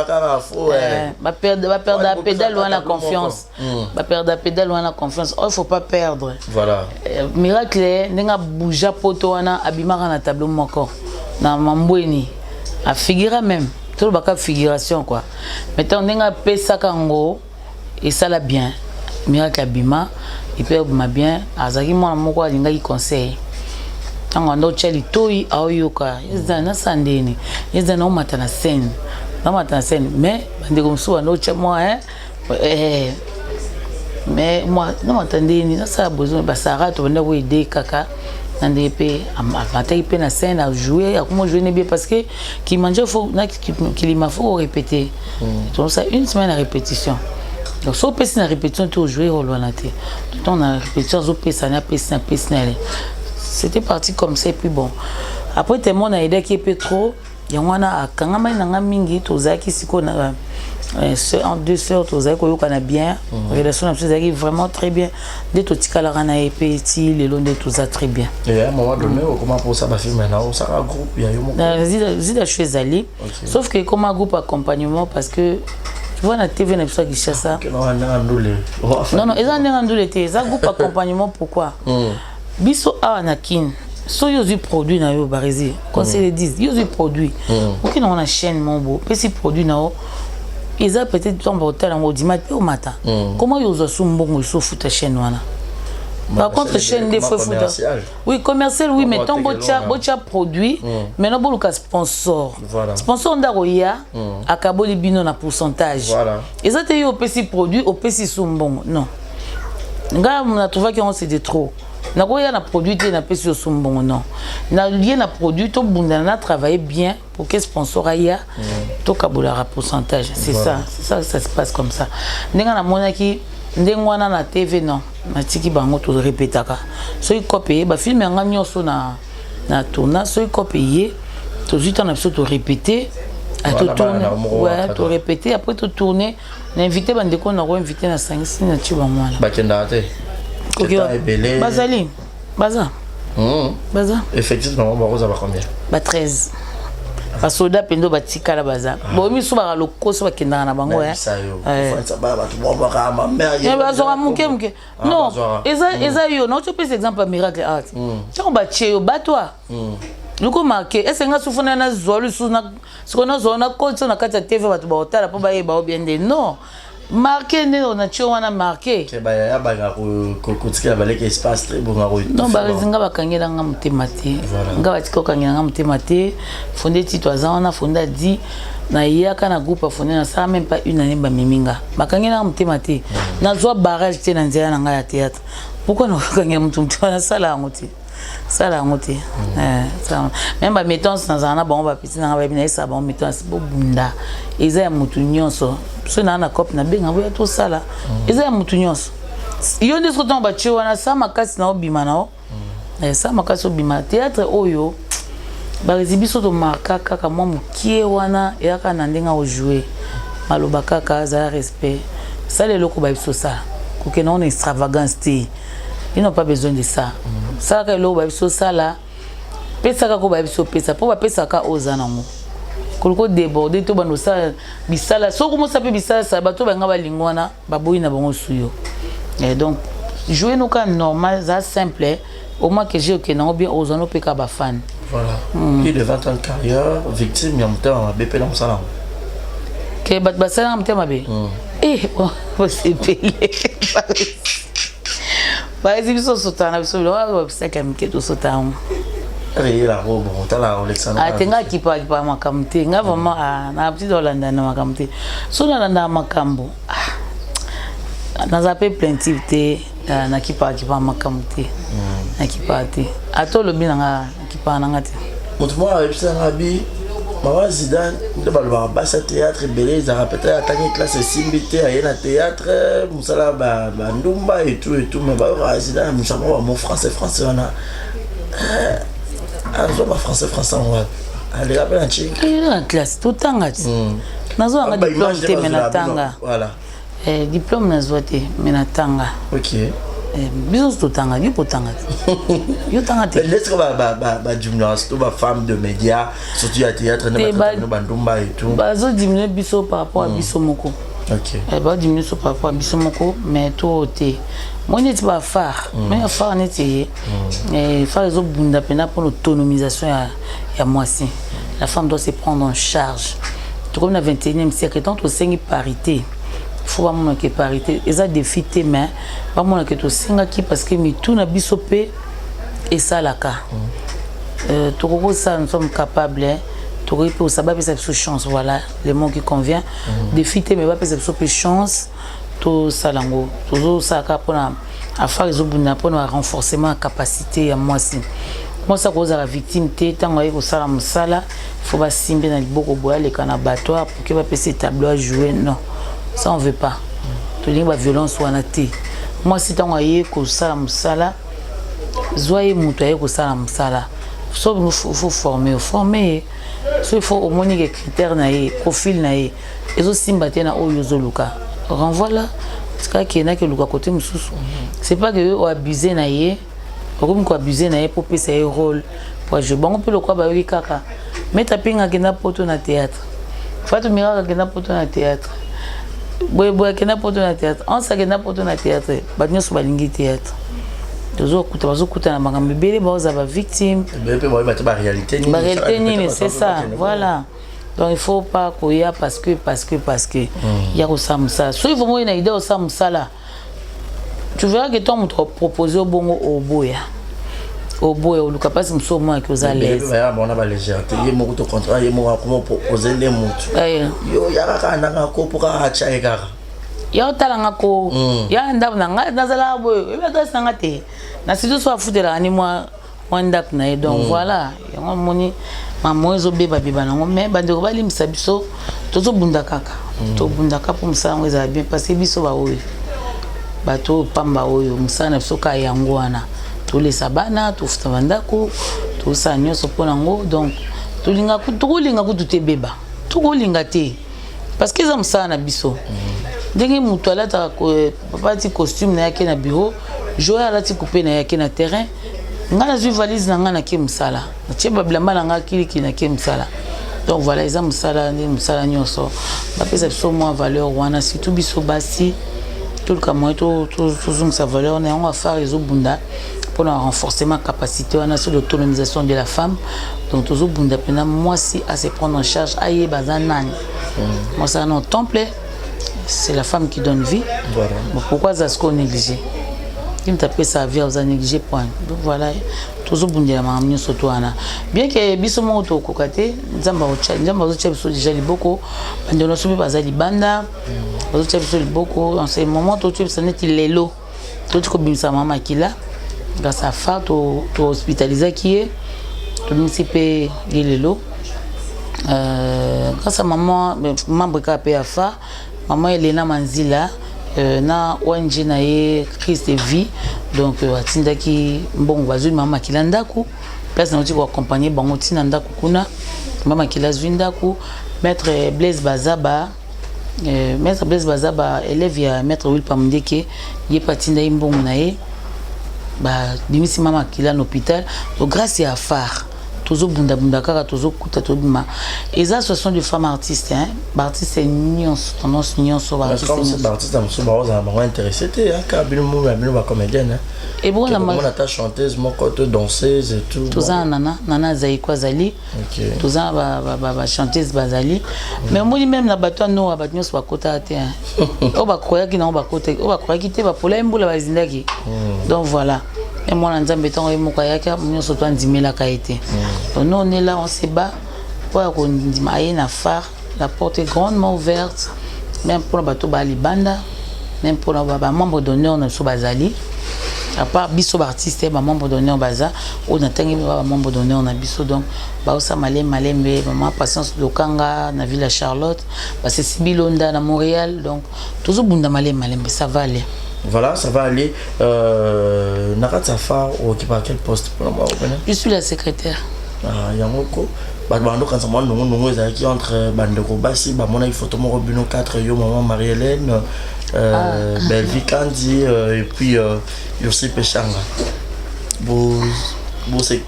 B: baperda pédale wana confiance, baperda pédale wana confiance. Oh, il faut pas perdre.
C: Voilà.
B: Miracle, ndenge abuja poto wana, abimaka na tableau moko na mambweni, afigura même, tolobaka figuration quoi. Maintenant ndenge apesaka yango esala bien. Miracle abima epe abima bien, azalaki mwana moko alingaki conseil. Ntango anda otya litoi, aoyoka eza nasala ndeni, eza naomata na scène, naomata na scène. Mais bandeko mosusu banda otya mwa mais moi namata ndeni, nasala besoin basara, tobanda koede kaka na ndenge mpe amataki mpe na scène, ajoue, akoma joue ne bien, parce que Kilimanjaro faut na Kilima faut korépéter, tozosala une semaine ya répétition. Donc so opesi na répétition te, ojoue rôle wana te. Tout na répétition azopesa na apesi na apesi na ele. C'était parti comme ça. Et puis bon, après tellement nayedaki ye mpe trop, yango wana akangamaki na nga mingi. Tozalaki sikoyo na en deux sœurs, tozalaki koyokana bien, relation na biso ezalaki vraiment très bien, nde totikalaka na ye mpe ti lelo, nde toza très bien.
C: Et à un moment donné, okoma mposa bafilme na osaka groupe ya yo moko?
B: Zida Chou ezali, sauf que ekoma groupe accompagnement, parce que tu vois, na TV na biso ya Kinshasa. Non, non, eza ndenge ndule te, eza groupe accompagnement. Pourquoi? Biso awa na Kine, soki ozwi produit na yo, Baresi conseil 10, yo ozwi produit, okende yango na chaîne moko bo opesi produit na yo, eza peut-être ntango bakotala yango, odima mpe omata. Comment yo ozwa su mbongo eso ofuta chaîne wana? Par contre, chaîne nde faut efuta. Oui, commercial, oui, mais ntango botya, botya produit, maintenant boluka sponsor. Sponsor nde akoya, akaboli bino na pourcentage. Eza te yo opesi produit, opesi su mbongo, non. Ngai natrouvaki yango c'est de trop. Nakoya na produit te, napesi yo su mbongo, non. Nalie na produit, tobundana na travailler bien pour que sponsor aya, tokabolaka pourcentage. C'est ça, c'est ça, ça se passe comme ça. Ndenge namonaki ndenge wana na TV, non, natiki bango. Torepetaka soki cope ye bafilme yanga nyonso na tourna, soki cope ye, tozwi ntango na biso, torépété, totourne, ouais, torépété, après totourne, na invité bandeko na koinvite, nasangisi, na tie bango wana.
C: Bakendaka te?
B: Bazali, baza, baza.
C: Effectivement, bakozala combien?
B: Ba 13 basoda mpenza batikala baza bo misu baka lokoso, bakendaka na bango, bazwaka moke moke. Non, eza yo nauti opesa exemple ya Miracle Art. Ntango batie yo batwa luko marke, ese nga sufuna nazwa lisusu sikoyo, nazwa nakotisa na kati ya TV, bato baotala mpo bayeba o bien nde non marke nde natie wana marke.
C: Bayaya banga kotikela baleki espace te, bonga.
B: Non, Baresi, nga bakangelanga motema te, nga batika kokangelanga motema te. Fonde Tito aza wana, Fonde adi nayaka na groupe afonde, nasala même pas une année, bamemi nga, bakangelanga motema te. Nazwa barrage te na nzela na ngai ya théâtre. Pourquoi nakokangela motu motema? Nasala yango te, sala yango te. Même bamétance nazala na bango, bapeti nanga bayebi, nayesaka bango métance, bobunda, eza ya motu nyonso. Soki naa na cope, nabenga boya, tosala, eza ya motu nyonso. Yo nde soki ntango batie wana, sa makasi na obima na o sa makasi obima. Théâtre oyo Baresi biso tomarka kaka mwa mokie wana, eyaka na ndenge aojoue, maloba kaka azala respect, sala eloko bayebi osala, kokende wana extravagance te, ils n'ont pas besoin de ça. Salaka eloko bayebi osala, pesaka ko bayebi opesa, mpo bapesaka oyo oza nango. Koluka odéborde to banda osala bisala, soki omosa mpe bisala sala, bato banga balingo wana baboyi na bango su yo. Eh, donc jouer no kaka normal, za simple, au moins que j'ai okende yango bien, ozwa no mpe kaka bafane.
C: Voilà. Plus de 20 ans de carrière, victime ya motema mabe mpe na mosala yango?
B: Ke bato basalanga motema mabe? Eh, bosepele baezi biso osotana na biso biloko babisaki ya mike, tosota yango.
C: Eyela robe, otala olekisa.
B: Ate nga akipa akipa makambo te, nga vraiment na petite olanda na makambo te. So nalandaka makambo, naza mpe plaintive te, nakipa akipa makambo te, nakipaka te. Ata olobi na nga, nakipaka na nga te.
C: Moto moko ayebisa nga bi mama Zidane nde balobaka basi ya théâtre ebele ezalaka peut-être atangi classe esimbi te, aye na théâtre, mosala bandumba et tout et tout. Mais bayokaka Zidane mosa moko bamo français français wana, azwa ba français français yango wapi? Aleka mpe na
B: chiki na classe, totanga ti nazwa yanga diplôme te, me natanga.
C: Voilà.
B: Diplôme nazwa te, me natanga. Biso nyonso totanga, yo mpo otanga te, yo tanga te.
C: Est-ce que badiminuaka surtout bafemme de média, surtout ya théâtre, nde bandumba et tout?
B: Bazodiminue biso par rapport à biso moko. Bazodiminue biso par rapport à biso moko, mais to te moi neti bafare, mais afare neti ye fare ezobunda mpena mpona autonomisation ya mwasi. La femme doit se prendre en charge. Tokomi na 21e siècle, tant tosengi parité, faut bamonake parité eza défi te, mais bamonake tosengaki parce que mitu na biso mpe esalaka. Tokoki kosala, nous sommes capables, tokoki mpe kosala. Bapesa biso chance, voilà le mot qui convient. Défi te, mais bapesa biso mpe chance tosala yango. Tozosala kaka mpona affaire ezobunda mpona renforcement ya capacité ya mwasi. Mwasi akozala victime te. Ntango aye kosala mosala, faut basimbe na liboko boye, aleka na abattoir pour que bapesa tableau à jouer. Non, ça on veut pas. Tolingi baviolence wana te. Mwasi ntango aye kosala mosala, zwa ye moto aye kosala mosala. So faut former, former ye. So il faut omoni ke critère na ye, profil na ye ezosimba te na oyo ozoluka, renvoi la, tika akendaki oluka kote mosusu. C'est pas que oabuse na ye, okomi koabuse na ye mpo opesa ye rôle po ajoue. Bango mpe lokwa bayoki kaka maître Pinga akenda poto na théâtre, Fatou Miraka akenda poto na théâtre, boyeboye akenda poto na théâtre, Anse akenda poto na théâtre, bato nyonso balingi théâtre. Tozokuta, bazokutana makambo ebele, baozala bavictime.
C: Ebele mpe bayeba te baréalité nini.
B: Baréalité nini, c'est ça, voilà. Donc il faut pas koya parce que ya kosala mosala. Soki vraiment oye na idée osala mosala, tu verras que ntango moto apropose yo bongo, oboya, oboya, oluka mpasi mosusu omonaki oza l'aise.
C: Baya bona balégèreté, ye moko to contrat, ye moko akoma propose nde motu yo ya kaka ndanga kopo kaka atya ye kaka.
B: Ya otalanga ko ya ndako na ngai, nazalaka boye, oyebi adresse na nga te, na surtout so afutelaka ni mwa mwa ndako na ye. Donc voilà, yango omoni mamo ezobebabeba nango, mais bandeko balimbisa biso, tozobunda kaka, tobundaka mpo mosala yango ezala bien, parce que biso baoyo bato oyo pamba oyo mosala na biso kaka yango wana, tolesa bana, tofuta bandako, tosala nyonso mpo nango. Donc tolinga, tokolinga kutu te beba, tokolinga te, parce que eza mosala na biso. Ndenge moto alataka, papa alati costume na ye ake na bureau, joel alati coupe na ye ake na terrain, ngai nazwi valise na ngai nake mosala, natie babilamba na ngai kilikili, nake mosala. Donc voilà, eza mosala nde mosala nyonso. Bapesa biso mwa valeur wana, surtout biso basi, toluka moyen tozongisa valeur na yango. Affaire ezobunda mpona renforcement capacité wana sur l'autonomisation de la femme. Donc tozobunda mpena mwasi à se prendre en charge, ayeba aza nani. Mwasi aza na temple, c'est la femme qui donne vie.
C: Voilà.
B: Bon, pourquoi aza sikoyo négligé? Ye moto apesa vie, aza négligé, point. Donc voilà, tozobundela makambo nyonso to wana, bien que biso moko tokoka te. Nzambe azotia biso déjà liboko, bandeko nyonso mpe baza libanda bazotia biso liboko. En ce moment totia biso neti lelo toti kobimisa mama makila grâce à fa, tohospitalizaki ye, tobimisi mpe ye lelo grâce à maman membre kaka mpe ya fa, mama Elena Manzila, na ONG na ye Christ Vie. Donc atindaki mbongo, bazwi mama makila ndako, place nauti koaccompagne bango ntina ndako kuna. Mama makila azwi ndako. Maître Blaise Bazaba, maître Blaise Bazaba, élève ya maître Wil Pamundeke, ye mpe atindaki mbongo na ye, babimisi mama makila na hôpital. Donc grâce ya phare Tozobundabunda kaka, tozokuta, tobima. Eza association de femmes artistes, hein? Baartiste nyonso, tendance nyonso, baartiste.
C: Baartiste mosusu baozala bango intéressé te, kaka bino mo ya bino bacomédienne. Ebongo ata chanteuse moko to danseuse et tout?
B: Toza na Nana, Nana azali ko azali. Toza bachanteuse bazali, mais omoni même na bato ya noa, bato nyonso bakotaka te. Oyo bakroyaki nango bakotaki, oyo bakroyaki te bapola ye mbula bazindaki. Donc voilà, e mwana Nzambe, ntango ye moko ayaki, nyonso to andimelaka ye te. Donc nous, on est là, on se bat mpo ya kondima aye na phare. La porte est grandement ouverte, même mpona bato baya libanda, même mpona bamembre d'honneur na biso bazali. À part biso baartiste, bamembre d'honneur baza oyo natangi, ba bamembre d'honneur na biso. Donc baosala malembe malembe. Mama Patience Lokanga na ville ya Charlotte, basesi Bilonda na Montréal. Donc tozobunda malembe malembe, ça va aller.
C: Voilà, ça va aller. Na kati ya phare, okipa quel poste mpona mwa?
B: Je suis la secrétaire.
C: Ah, yango ko bato bando kanisa mwa ndongo ndongo ezalaki entre bandeko basi. Bamonaki photo moko, bino 4, yo, mama Marie-Hélène, ah. Belvi Kandi et puis Yosi Peshanga. Bo bo se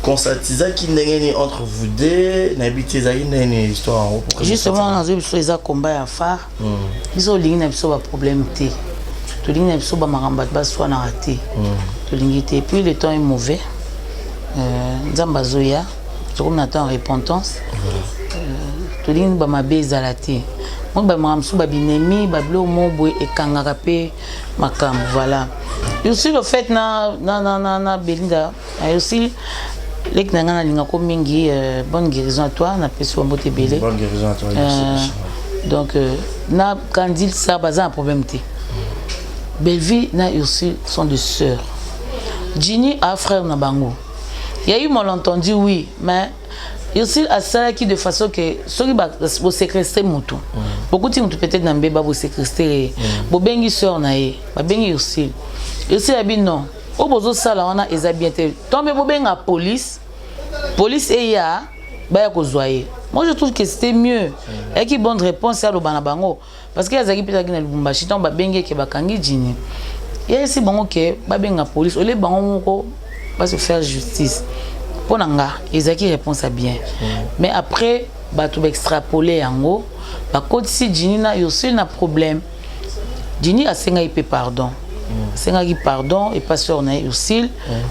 C: conscientisaki ndenge nini entre vous deux? Nayebi te, ezalaki ndenge nini histoire yango?
B: Justement, nazoyi biso eza combat ya phare. Biso olingi na biso baproblème te, tolingi na biso bamakambo bato baswanaka te, tolingi te. Puis le temps est mauvais, Nzambe azoya, tokomi na temps ya repentance. Tolingi bamabe ezala te. Moi, bamakambo mosusu, babinemi, babiloko mo boye ekangaka mpe makambo. Voilà, aussi le fait na Belinda aussi, leki na ngai nalingako mingi. Bonne guérison à toi, napesi wa mbote ebele.
C: Bonne guérison à toi.
B: Donc na Candile Sar baza na problème te. Bellevue na Ursule sont des sœurs. Ginny a frère na bango. Il y a eu malentendu, oui, mais Ursule asalaki de façon que soki boséquestre motu, bokuti motu peut-être na mbeba, boséquestre ye, bobengi sœur na ye, babengi Ursule, Ursule abi non, oyo bozosala wana eza bien te, to mpe bobenga police, police eya, baya kozwa ye. Moi, je trouve que c'était mieux, ayaki bonne réponse, aloba na bango, parce que azalaki mpe, azalaki na Lubumbashi ntango babengi eke bakangi Jini. Yayesi bango ke babenga police ole bango moko base faire justice. Mpo na nga, ezalaki réponse ya bien, mais après bato baextrapole yango, bakotisi Jini na Ursule na problème. Jini asengaki mpe pardon, asengaki pardon epa sœur na ye Ursule,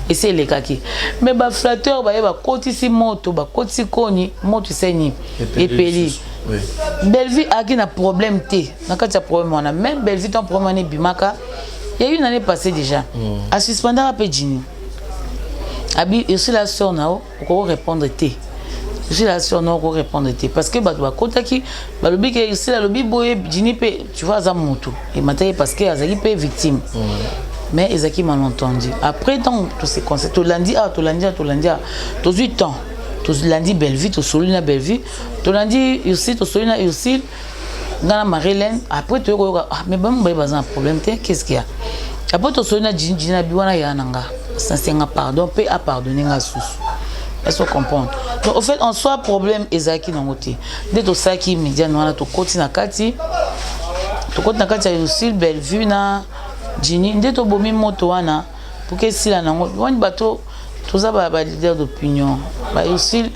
B: esi elekaki. Mais baflatteur baye, bakotisi moto, bakotisi koni, moto eseni epeli. Bellevue ayaki na problème te na kati ya problème wana. Même Bellevue, ntango problème wana ebimaka, il y a une année passée déjà, asuspendaka mpe Jini, abi Ursule la sœur na yo, okoko répondre te. Ursule la sœur na yo, okoko répondre te, parce que bato bakotaki, balobi ke Ursule alobi boye, Jini mpe, tu vois, aza motu emataki parce que azalaki mpe victime. Mais ezalaki malentendu. Après, ntango tose conseil, tolandi awa, tolandi awa, tolandi awa, tozwi temps, tolandi Bellevue, tosoli na Bellevue, tolandi Ursule, tosoli na Ursule, nga na Marie-Hélène. Après toyei koyoka, ah, mais bango baye baza na problème te, qu'est-ce qu'il y a? Après tosoli na Jini, Jini abi wana ya na nga asenga pardon mpe apardonne nga susu. Est-ce que comprendre? Donc au fait, en soi, problème ezalaki nango te. Nde tosalaki médiane wana, tokoti na kati, tokoti na kati ya Ursule, Bellevue na Jini, nde tobomi moto wana pour que esila nango. Wani bato toza ba leader d'opinion, ba Ursule,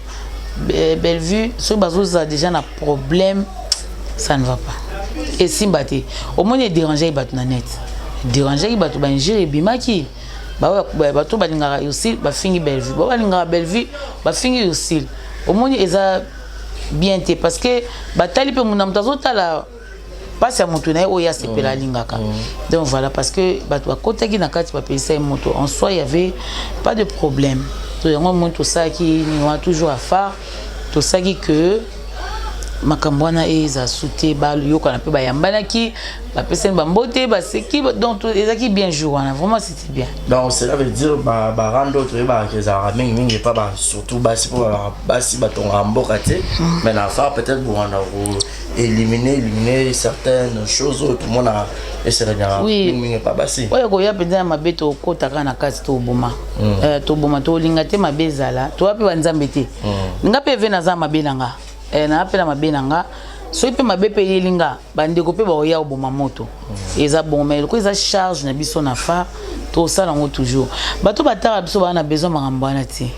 B: Bellevue, soki bazozala déjà na problème, ça ne va pas, esimba te. Omoni, edérangeaki bato na net, edérangeaki bato, bainjure ebimaki. Bato balingaka Ursule bafingi Bellevue, bao balingaka Bellevue bafingi Ursule. Omoni, eza bien te, parce que batali mpe muna moto azotala mpasi ya motu na ye oyo asepela alingaka. Donc voilà, parce que bato bakotaki na kati, bapelisa ye moto. En soi, il y avait pas de problème. To yango moi tosalaki nini wana, toujours à phare, tosalaki que makambo wana eza su te. Bayokana mpe, bayambanaki, bapesani bambote, baseki. Donc ezalaki bien jour wana, vraiment c'était bien.
C: Donc cela veut dire barando toyebaka ezalaka mingimingi epa surtout basi, mpo basi batongaka mboka te. Mais na phare, peut-être bowanda éliminer certaines choses oyo tomona eselanyaka mingimingi epa basi.
B: Oyo koya mpenza ya mabe, tokotaka na kati, toboma, toboma. Tolinga te mabe ezala, toya mpe banzambe te. Nga mpe eve naza mabe na nga, naa mpe na mabe na nga. Soki mpe mabe mpe eyeli nga, bandeko mpe baoya koboma moto, eza bon. Mais eloko eza charge na biso na phare, Tosala yango toujours. Bato batala biso baa na besoin makambo wana te.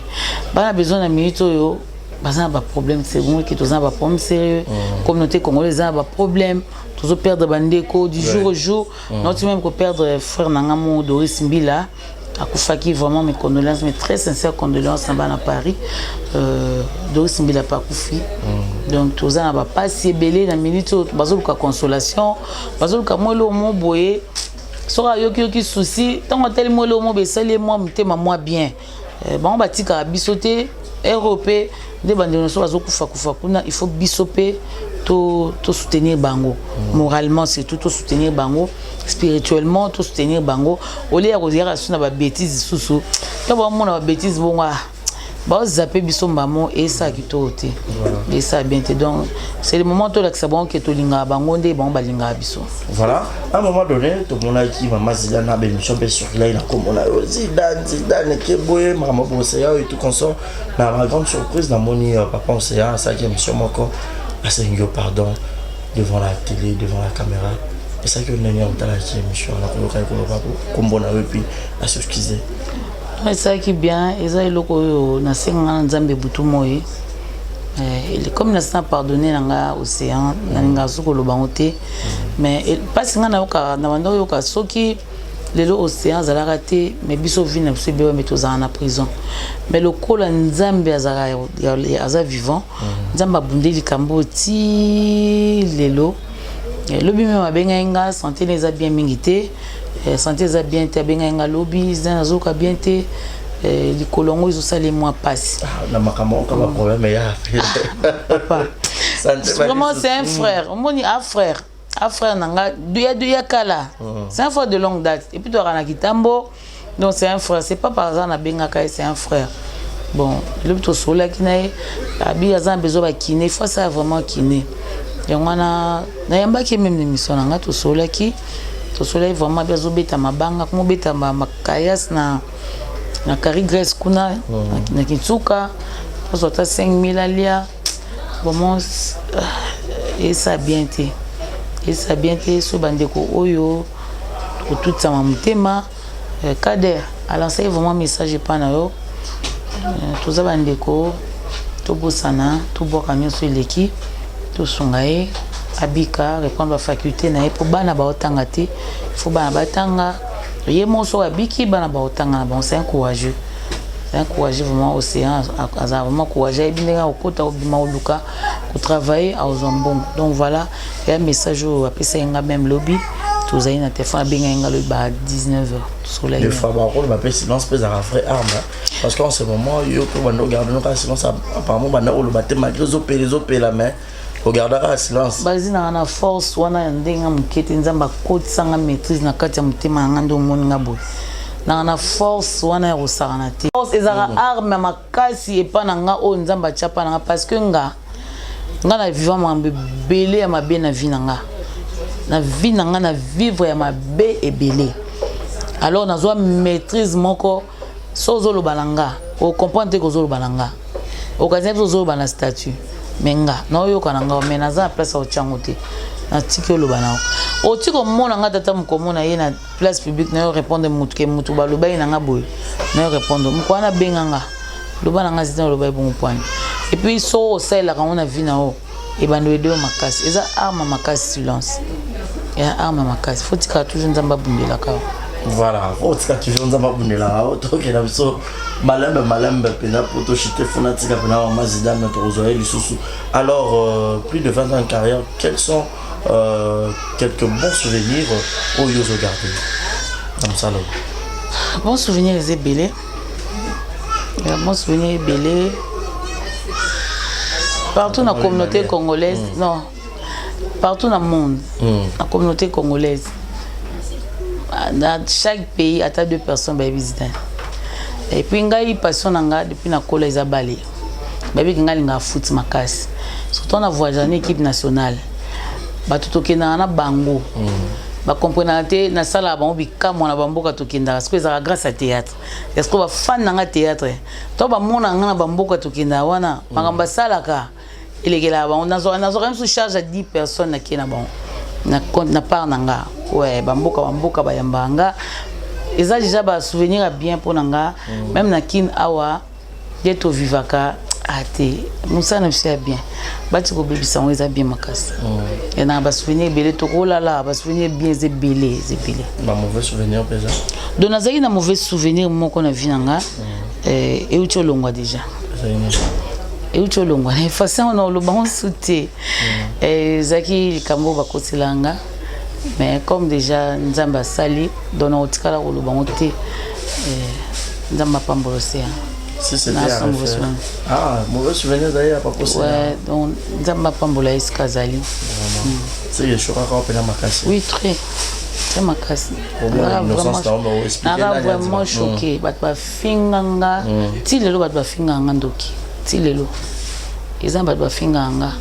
B: Baa na besoin na minute oyo baza na baproblème, c'est bon que toza na baproblème sérieux. Communauté congolaise eza na baproblème, tozoperdre bandeko du jour au jour. Nauti même koperdre frère na nga mo Doris Mbila, akufaki. Vraiment mes condoléances, mes très sincères condoléances na bana Paris. Doris Mbila mpe akufi. Donc toza na bapasi ebele na minute oyo. Bazoluka consolation, bazoluka mwa eloko mo boye. Soki ayoki yoki souci, ntango atali mwa eloko mo boye, esali ye mwa motema mwa bien. Bango batikaka biso te. Ero mpe nde bandeko nyonso bazokufa-kufa kuna, il faut biso mpe to soutenir bango moralement, surtout to soutenir bango spirituellement, to soutenir bango olie ya koyaka su na babêtises lisusu. To bamona babêtises bongo, ah, baozape biso mbamo, esala kitoko te, esala bien te. Donc c'est le moment tolakisa bango ke tolingaka bango nde bango balingaka biso.
C: Voilà, à un moment donné tomonaki mama Zidane na bémission mpe circulaki na kombo na yo Zidane, Zidane eke boye, makambo boseya oyo tout consort. Na ma grande surprise, namoni papa Océan asalaki émission moko, asengi yo pardon devant la télé, devant la caméra. Esalaki yo ndenge otalaki émission wana, koyoka koloba kombo na yo et puis as'excuse?
B: Esalaki bien. Eza eloko oyo nasenganga na Nzambe butu moi. Comme nasi na pardonne na nga Océan, nalingaka soki koloba yango te, mais mpasi nga nayoka na banda oyoka, soki lelo Océan azalaka te, mais biso vie na biso ebeba, me tozala na prison. Mais lokola Nzambe azalaka, aza vivant, Nzambe abunde likambo ti lelo. Lobi même abengai nga, santé na eza bien mingi te, santé eza bien te. Abengai nga lobi, nazoyoka bien te, likolo yango ezosala mwa mpasi.
C: Na makambo oka baproblème ya
B: papa. Vraiment, c'est un frère. Omoni, a frère, a frère na nga ya kala, c'est un frère de longue date. Et puis toyaka na kitambo, donc c'est un frère, c'est pas par hasard nabengaka ye, c'est un frère. Bon, lobi tosololaki na ye, abi aza na besoin bakiné, il faut asala vraiment kiné. Yango wana nayambaki ye même émission na nga, tosololaki, tosololaki vraiment. Abi azobeta mabanga, komobeta makayas na Cari Grèce kuna na Kitsuka, azwa ata 5000 alia. Vraiment esa bien te, esa bien te. So bandeko oyo kotutisama motema, Kader alancaki vraiment message epa na yo. Toza bandeko, tobosana, tobwaka nyonso eleki, tosunga ye abika, reprendre bafaculté na ye, mpo bana baotanga te. Faut bana batanga. Ye moko soki abiki, bana baotanga na bango. C'est un courageux, c'est un courageux vraiment. Océan aza vraiment courageux, ayebi ndenge akokota, kobima, koluka, kotravailler, azwa mbongo. Donc voilà, ya message oyo apesaki nga même lobi, tozali na telefone, abengai nga lobi ba 19 heures, tosolaki.
C: Des fois bakolo bape silence mpe ezalaka vraie arme, parce qu'en ce moment yo mpe banda ogarde noka silence. Apparemment banda oloba te malgré ezopela, ezopela, mais ogardaka silence.
B: Bazi nanga na force wana ya ndenge moke te. Nzambe akotisanga maîtrise na kati ya motema na nga nde omoni nga boye, nanga na force wana ya kosakana te. Force ezalaka arme ya makasi epa na nga oyo Nzambe atya pa na nga, parce que nga na vivre makambo ebele ya mabe na vie na nga, na vie na nga na vivre ya mabe ebele. Alors nazwa maîtrise moko. So ozoloba na nga, ocomprendre te kozoloba na nga, okazia biso ozoloba na statut, mais nga naoyoka na nga, mais naza na place ya kotyango te. Natiki oloba na yo, oti komona nga tata mokomona ye na place publique, nayo répondre mutu ke mutu baloba ye na nga boye, nayo répondre moko wana abenga nga, loba na nga zina, oloba ye bongo poani. Et puis soko osalelaka yango na vie na yo, ebando ede yo makasi. Eza arme makasi, silence ya arme makasi. Faut tikala toujours Nzambe abundelaka yo.
C: Voilà, faut tika toujours Nzambe abundelaka yo. Tokenda biso malembe malembe mpena po toshite funa tika mpena mama Zidane, tokozwa ye lisusu. Alors plus de 20 ans de carrière, quels sont quelques bons souvenirs oyo ozogarde na mosala oyo?
B: Bon souvenir eza ebele, bon souvenir ebele partout na communauté congolaise, non, partout na monde, na communauté congolaise, dans chaque pays ata deux personnes bayebi Zidane. Et puis ngai, passion na nga depuis nakola eza bale. Bayebiki ngai alingaka foot makasi, surtout na voyage na équipe nationale. Bato tokendaka na bango bakomprenaka te, nasalaka bango bikamwa na bamboka tokendaka. Sikoyo ezalaka grâce à théâtre. Est-ce que bafan na nga théâtre to bamona nga na bamboka tokendaka wana, makambo basalaka elekelaka bango. Nazwaka misu charge ya 10 personnes, nakie na bango na compte na part na nga. Ouais, bamboka bayambaka nga. Eza déjà ba souvenir ya bien mpo na nga. Même na Kin awa nde tovivaka ate mosala na biso ya bien, bati kobebisa yango, eza bien makasi. Na basouvenir ebele tokolala, basouvenir bien eza ebele, eza ebele.
C: Bamauvais souvenir mpenza?
B: Donc nazalaki na mauvais souvenir moko na vie na nga, euti olongwa déjà, euti olongwa na efase yango, na oloba ngo su te. Ezalaki likambo oyo bakotela nga, mais comme déjà Nzambe asali, donc nakotikala koloba ngo te. Nzambe apambola océan.
C: Si c'était à refaire. Ah, mauvais souvenir d'ailleurs, pas possible.
B: Ouais, donc Nzambe apambola esika azali.
C: C'est que je suis encore pena makasi.
B: Oui, très très makasi. Naka vraiment choqué. Bato bafinga nga ti lelo, bato bafinga nga ndoki ti lelo, eza bato bafinga nga.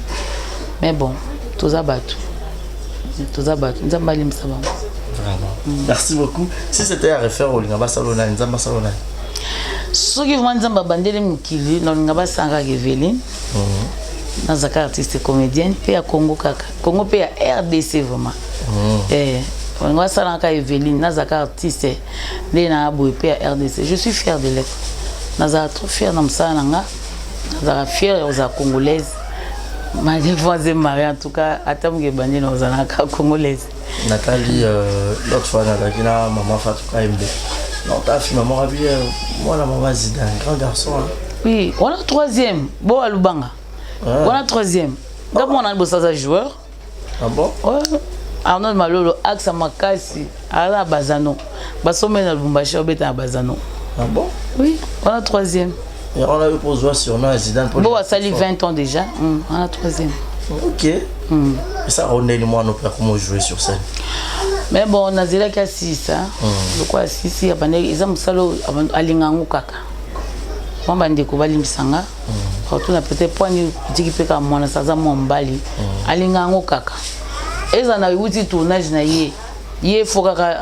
B: Mais bon, toza bato, toza bato, Nzambe alimbisa bango.
C: Vraiment. Merci beaucoup. Si c'était à refaire, olinga basala nani? Nzambe asala nani?
B: Soki vraiment Nzambe abandeli mokili, nalinga basanga kaka Eveline. Nazalaka artiste comédienne mpe ya Congo, kaka Congo mpe ya RDC vraiment. Olinga basalaka kaka Eveline. Nazalaka artiste nde na boye mpe ya RDC. Je suis fière de l'être, nazalaka trop fière na mosala na nga, nazalaka fière ya kozala congolaise malgré voix et mari. En tout cas, ata moke ebandi na kozalaka congolaise.
C: Nathalie, l'autre fois nazalaki na mama Fatou KMB. Non, ta fille, maman Rabi, moi la maman Zidane, grand garçon, hein.
B: Oui, on a troisième bo alubanga. On a troisième nga mwana liboso aza joueur.
C: Ah bon?
B: Ouais. Arnold Malolo, axe makasi, aza na Bazano, basombi na Lubumbashi, obeta na Bazano.
C: Ah bon?
B: Oui, on a troisième.
C: Et on a eu pour jouer sur nom Zidane.
B: Bo asali 20 ans déjà. On a troisième.
C: Ok. Et ça, on est moi, nous comment jouer sur scène.
B: Mais bon, nazelaki asisa lokola asisi, abandaki, eza mosala oyo alinga yango kaka. Mwa bandeko balimbisanga, otuna peut-être poani otiki mpe kaka mwana sa aza mwa mobali, alinga yango kaka. Eza na euti tournage na ye, ye fo kaka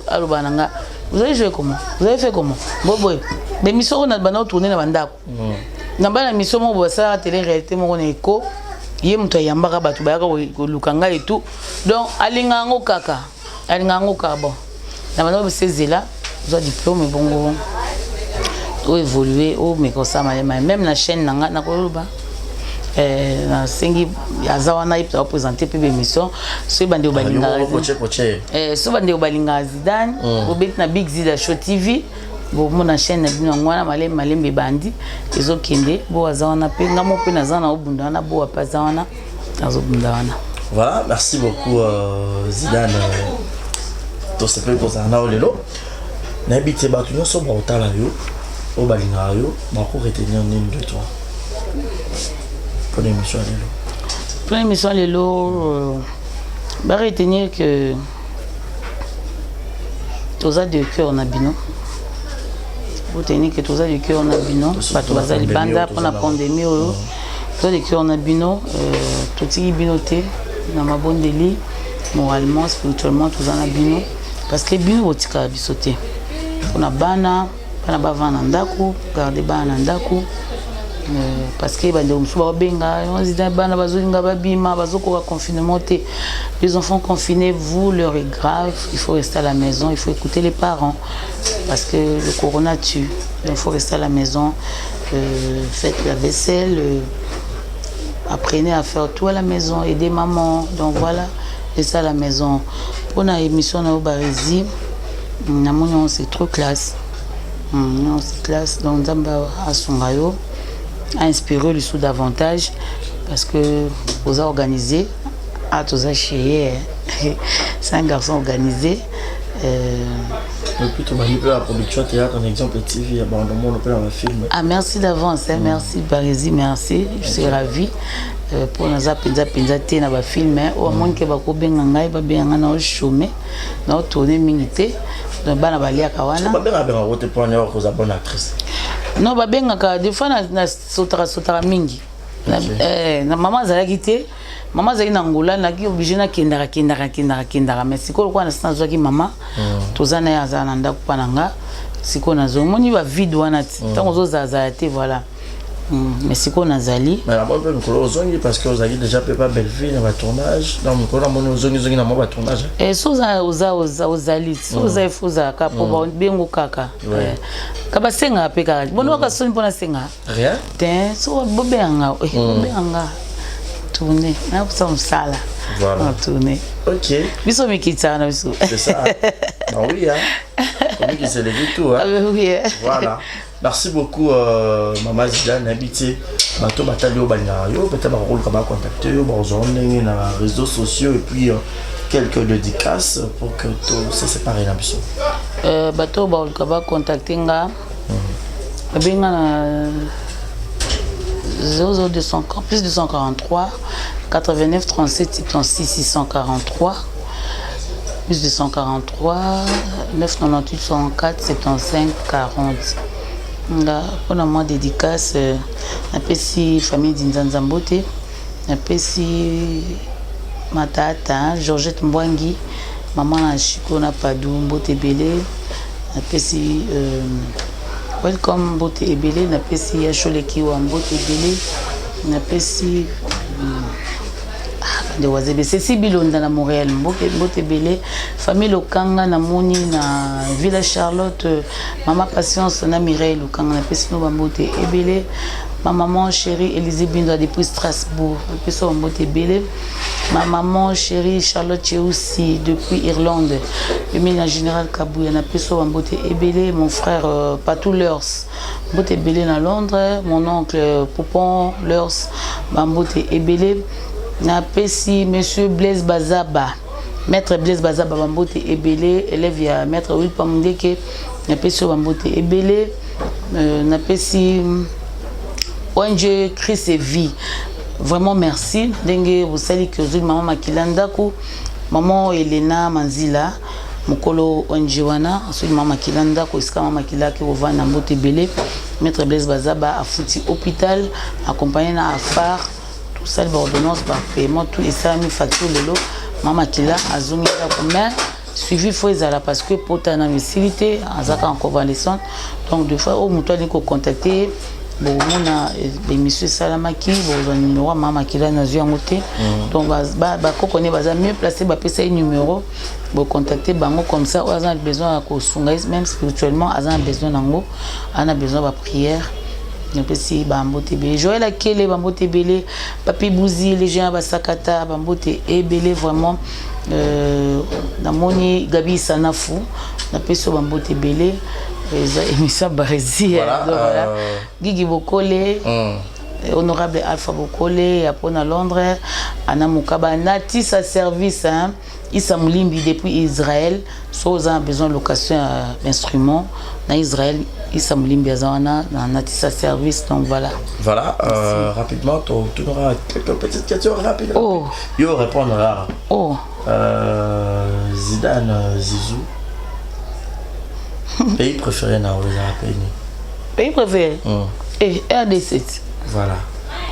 B: aloba na nga: "Vous avez joué comment? Vous avez fait comment?" Boboye bémission oyo na banda otourne na bandako na bana, mission moko basalaka télé réalité moko na eko, ye moto ayambaka bato bayaka koluka ngai et tout. Donc alinga yango kaka, alinga yango kaka. Bon, na banda obisezela ozwa diplôme, bongo oévolue, omeka osala malema. Même na chaîne na nga nakoloba, nasengi aza wana, ye apresente mpe bémission. Soki bandeko balingaka, soki bandeko balingaka Zidane, bobeti na Big Zida Show TV, bomona chaîne na bino yango wana. Malembe malembe ebandi, ezokende. Bo aza wana mpe, nga mo mpe naza na obunda wana, bo ape aza wana, nazobunda wana.
C: Voilà, merci beaucoup Zidane. Tosepeli kozala na yo lelo. Nayebi te, bato nyonso bakotala yo, oyo balingaka yo, bako retenir nini de toi mpona émission ya lelo?
B: Mpona émission ya lelo, baretenir que toza de cœur na bino. Botenir que toza de cœur na bino, bato baza libanda, mpona pandémie oyo toza de cœur na bino. Totiki bino te na mabondeli, moralement, spirituellement toza na bino, parce que bino botikala biso te. Mpona bana, bana bavanda na ndako, garde bana na ndako, parce que bandeko mosusu baobenga bana bazolinga babima, bazokoka confinement te. Les enfants confinés, vous, l'heure est grave, il faut rester à la maison, il faut écouter les parents, parce que le corona tue. Donc il faut rester à la maison, faites la vaisselle, apprenez à faire tout à la maison, aidez maman. Donc voilà, restez à la maison. Mpona émission na yo Barezi, namoni yango, c'est trop classe. Non, c'est classe. Donc Nzambe asunga yo, ainspiré lisusu davantage, parce que oza organisé. Ah, toza chez ye, c'est un garçon organisé.
C: Et puis tobandi mpe la production théâtre en Exemple TV ya bandomona mpe na bafilm.
B: Ah, merci d'avance, hein, merci Barezi, merci, je suis ravi. Mpo naza mpenza mpenza te na bafilm oyo amoni ke bakobenga ngai, babenga ngai, na ochome na otourne mingi te. Donc bana baliaka wana.
C: Babengaka bengaka te mpona koza bonne actrice?
B: Non, babengaka des fois, nasotaka sotaka mingi. Na mama azalaki te, mama azalaki na Ngola, naki obligé nakendaka, kendaka, kendaka, kendaka. Mais sikoyo lokola nasi nazwaki mama, toza na ye, azala na ndako mpa na nga. Sikoyo nazomoni bavide wana ti ntango ozozalazala te, voilà. Mais sikoyo nazali.
C: Mais na mpe mikolo ozongi parce que ozalaki déjà mpe pa Bellevue na batournage, donc mikolo namoni ozongizongi na mwa batournage.
B: Eh, so oza ozali so oza ifo ozalaka mpo babengo kaka ka basengaka mpe kaka bono waka soni mpo nasenga
C: rien
B: te, so bobenganga, bobenganga tourne nakosa mosala.
C: Voilà.
B: Tourne.
C: Ok.
B: Biso mikitaka na biso.
C: C'est ça. Bah oui, hein. Comme c'est le tout, hein.
B: Ah, oui, hein.
C: Voilà. Merci beaucoup, Mama Zidane Habité. Bato batali yo balingaka yo, peut-être bakoluka bacontacte yo, bazwa ndenge na réseaux sociaux et puis quelques dédicaces pour que to se séparer na biso.
B: Bato baluka bacontacte nga, babenga na 00200 plus 243 89 37 76 643, plus 243 998 64 75 40. Nga mpona mwa dédicace, napesi famille Dinzanza mbote, napesi matata Georgette Mbwangi, mama na Chiko na Padu, mbote ebele, napesi Welcome mbote ebele, napesi Yasholekiwa mbote ebele, napesi bandeko bazebe Ceci Bilonda na Montréal mbote ebele, famille Lokanga namoni na Villa Charlotte, mama Patience na Mireille Lokanga, napesi no bambote ebele, ma maman chérie Élisée Bindo depuis Strasbourg, napesi bambote ebele, ma maman chérie Charlotte Cheusi depuis Irlande, pembeni na Général Kabuya, napesi bambote ebele, mon frère Patou Leurs, mbote ebele na Londres, mon oncle Poupon Leurs, bambote ebele, napesi monsieur Blaise Bazaba, maître Blaise Bazaba, bambote ebele, élève ya maître Wilpa Mundeke, napesi oyo bambote ebele, napesi ONG Chris et Vie, vraiment merci ndenge bosali ke ozwi mama Makila ndako, mama Elena Manzila, mokolo ONG wana soki mama Makila ndako, esika mama Makila ake kovanda, mbote ebele. Maître Blaise Bazaba afuti hôpital accompagné na afar, tosali baordonnance, bapaiement, tout esalami, facture. Lelo mama Makila azongi ndako, mais suivi faut ezala parce que pota na misili te, azaka en convalescente. Donc deux fois oyo moto alingi kocontacte, bokomona émission esalamaki, bokozwa numéro ya mama Makila, nazwi yango te. Donc bakoko ne baza mieux placé, bapesa ye numéro, bocontacte bango comme ça. Oyo aza na besoin ya kosunga ye même spirituellement, aza na besoin nango, aza na besoin baprière, napesi bambote ebele. Joel Akele, bambote ebele, Papi Buzi, les gens basakata, bambote ebele vraiment. Namoni Gabi Sanafu, napesi yo bambote ebele. Eza émission Barési.
C: Voilà,
B: donc voilà. Gigi Bokole, honorable Alpha Bokole ya mpona Londres, Ana Mokaba, Natisa Service, hein? Issa Mulimbi depuis Israël, so oza na besoin location ya instrument na Israël, Issa Mulimbi aza wana na Natisa Service. Donc voilà.
C: Voilà, rapidement, tu auras quelques petites questions rapides.
B: Oh.
C: Yo répondra.
B: Oh.
C: Zidane Zizou. Pays préféré na oza pays ni?
B: Pays préféré? Eh, RDC.
C: Voilà.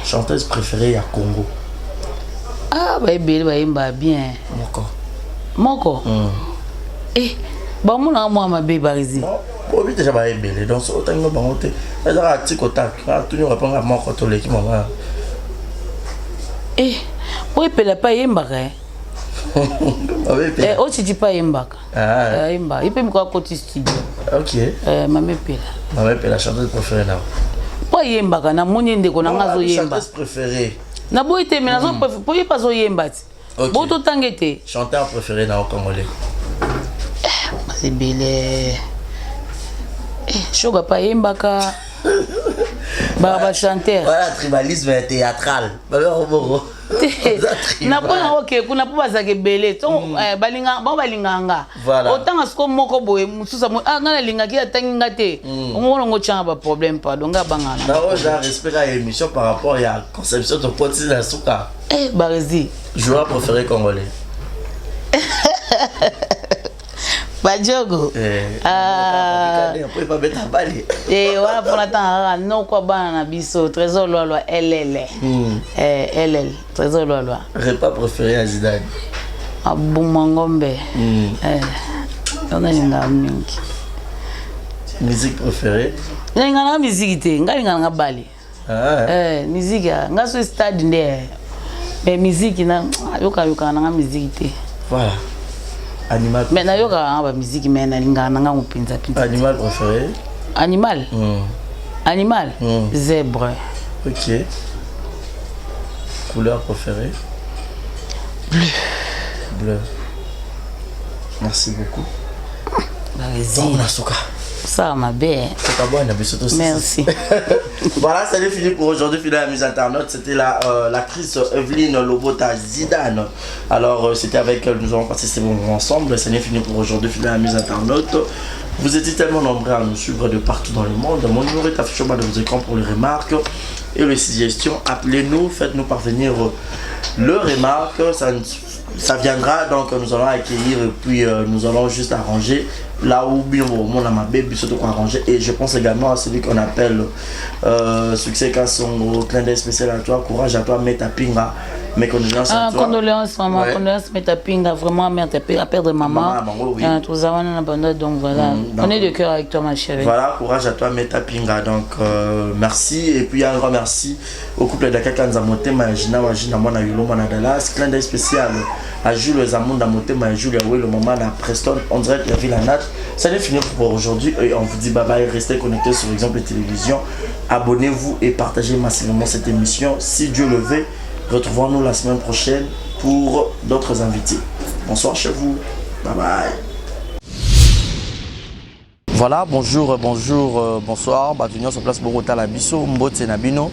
C: Chanteuse préférée ya Congo.
B: Ah, baebele bayemba bien.
C: Moko.
B: Moko? Eh, bamonaka mwa mabe, Barisi.
C: Obi déjà baebele, donc so otangi bango te, ezaka tic au tac, tuni répondre moko, toleki mama.
B: Eh, po epela mpe ayembaka, eh. Eh, otiti mpe ayembaka.
C: Ah.
B: Ayemba ye mpe moko akoti studio.
C: Ok.
B: Eh, mama Epela.
C: Mama Epela, chanteuse préférée na?
B: Mpo ayembaka, namoni ndeko na nga azoyemba.
C: Chanteuse préférée.
B: Naboyi te, mais nazo po ye mpe azoyemba ti.
C: Ok.
B: Bo totange te.
C: Chanteur préféré na congolais.
B: Baza ebele. Shoga mpe ayembaka, bachanteur.
C: Voilà, tribalisme théâtral. Balor
B: Te, na mpona oke kuna mpo bazalaka ebele to bango balingaka nga.
C: Voilà.
B: Otanga siko moko boye, mosusu ah, nga nalingaki, atangi nga te, omona ngo otyanga baproblème. Pardon, nga abangana.
C: Na oyo eza respect ya émission par rapport ya conception, tokoti na suka.
B: Eh, Baresi.
C: Joueur préféré congolais.
B: Bajogo.
C: Eh,
B: Ah.
C: po ebabeta bale.
B: Eh, wana mpona ntanga kaka noko bana na biso Trésor Lwalwa LL. Eh, LL Trésor Lwalwa.
C: Repas préféré ya Zidane.
B: Abuma ngombe. Eh, wana nalingaka mingi.
C: Musique préférée.
B: Nalingaka nanga miziki te, ngai alingaka nanga bale. Ah. Eh, musique ya nga so stade nde eh. Mais musique na yoka yoka na nga musique te.
C: Voilà. Animal.
B: Mais na yoka nga ba musique mais na lingaka na nga mpenza mpenza.
C: Animal préféré?
B: Animal? Animal? Zèbre.
C: Ok. Couleur préférée?
B: Bleu.
C: Bleu. Merci beaucoup.
B: Donc,
C: na suka.
B: Ça ma belle. Merci.
C: Voilà, c'est fini pour aujourd'hui, fidèles amis internautes. C'était la, l'actrice Evelyne Lobota Zidane. Alors, c'était avec elle, nous avons passé ces moments ensemble. C'est fini pour aujourd'hui, fidèles amis internautes. Vous étiez tellement nombreux à nous suivre de partout dans le monde. Mon numéro est affiché au bas de vos écrans pour les remarques et les suggestions. Appelez-nous, faites-nous parvenir le remarque. Ça viendra, donc nous allons accueillir et puis nous allons juste arranger là où bien on a ma bébé surtout arranger. Et je pense également à celui qu'on appelle Succès Kassongo, clin d'œil spécial à toi, courage à toi, Meta Pinga, mes condoléances à toi.
B: Condoléances maman, ouais. Condoléances Meta Pinga, vraiment merde à perdre maman.
C: Maman, bango, oui.
B: Donc voilà, on est de cœur avec toi ma chérie.
C: Voilà, courage à toi Meta Pinga, donc merci et puis un grand merci au couple d'Akaka Nzamotema, Gina Wajina, Mwana Yulo, Mwana Dallas, clin d'œil spécial à Jules Zamunda Motema et Jules Yahweh, le moment à Preston, on dirait la ville à Nat. Ça n'est fini pour aujourd'hui et on vous dit bye bye, restez connectés sur Exemple Télévision, abonnez-vous et partagez massivement cette émission. Si Dieu le veut, retrouvons-nous la semaine prochaine pour d'autres invités. Bonsoir chez vous, bye bye. Voilà, bonjour, bonjour, bonsoir. Bato sur place Bogota la biso, Mbote na bino,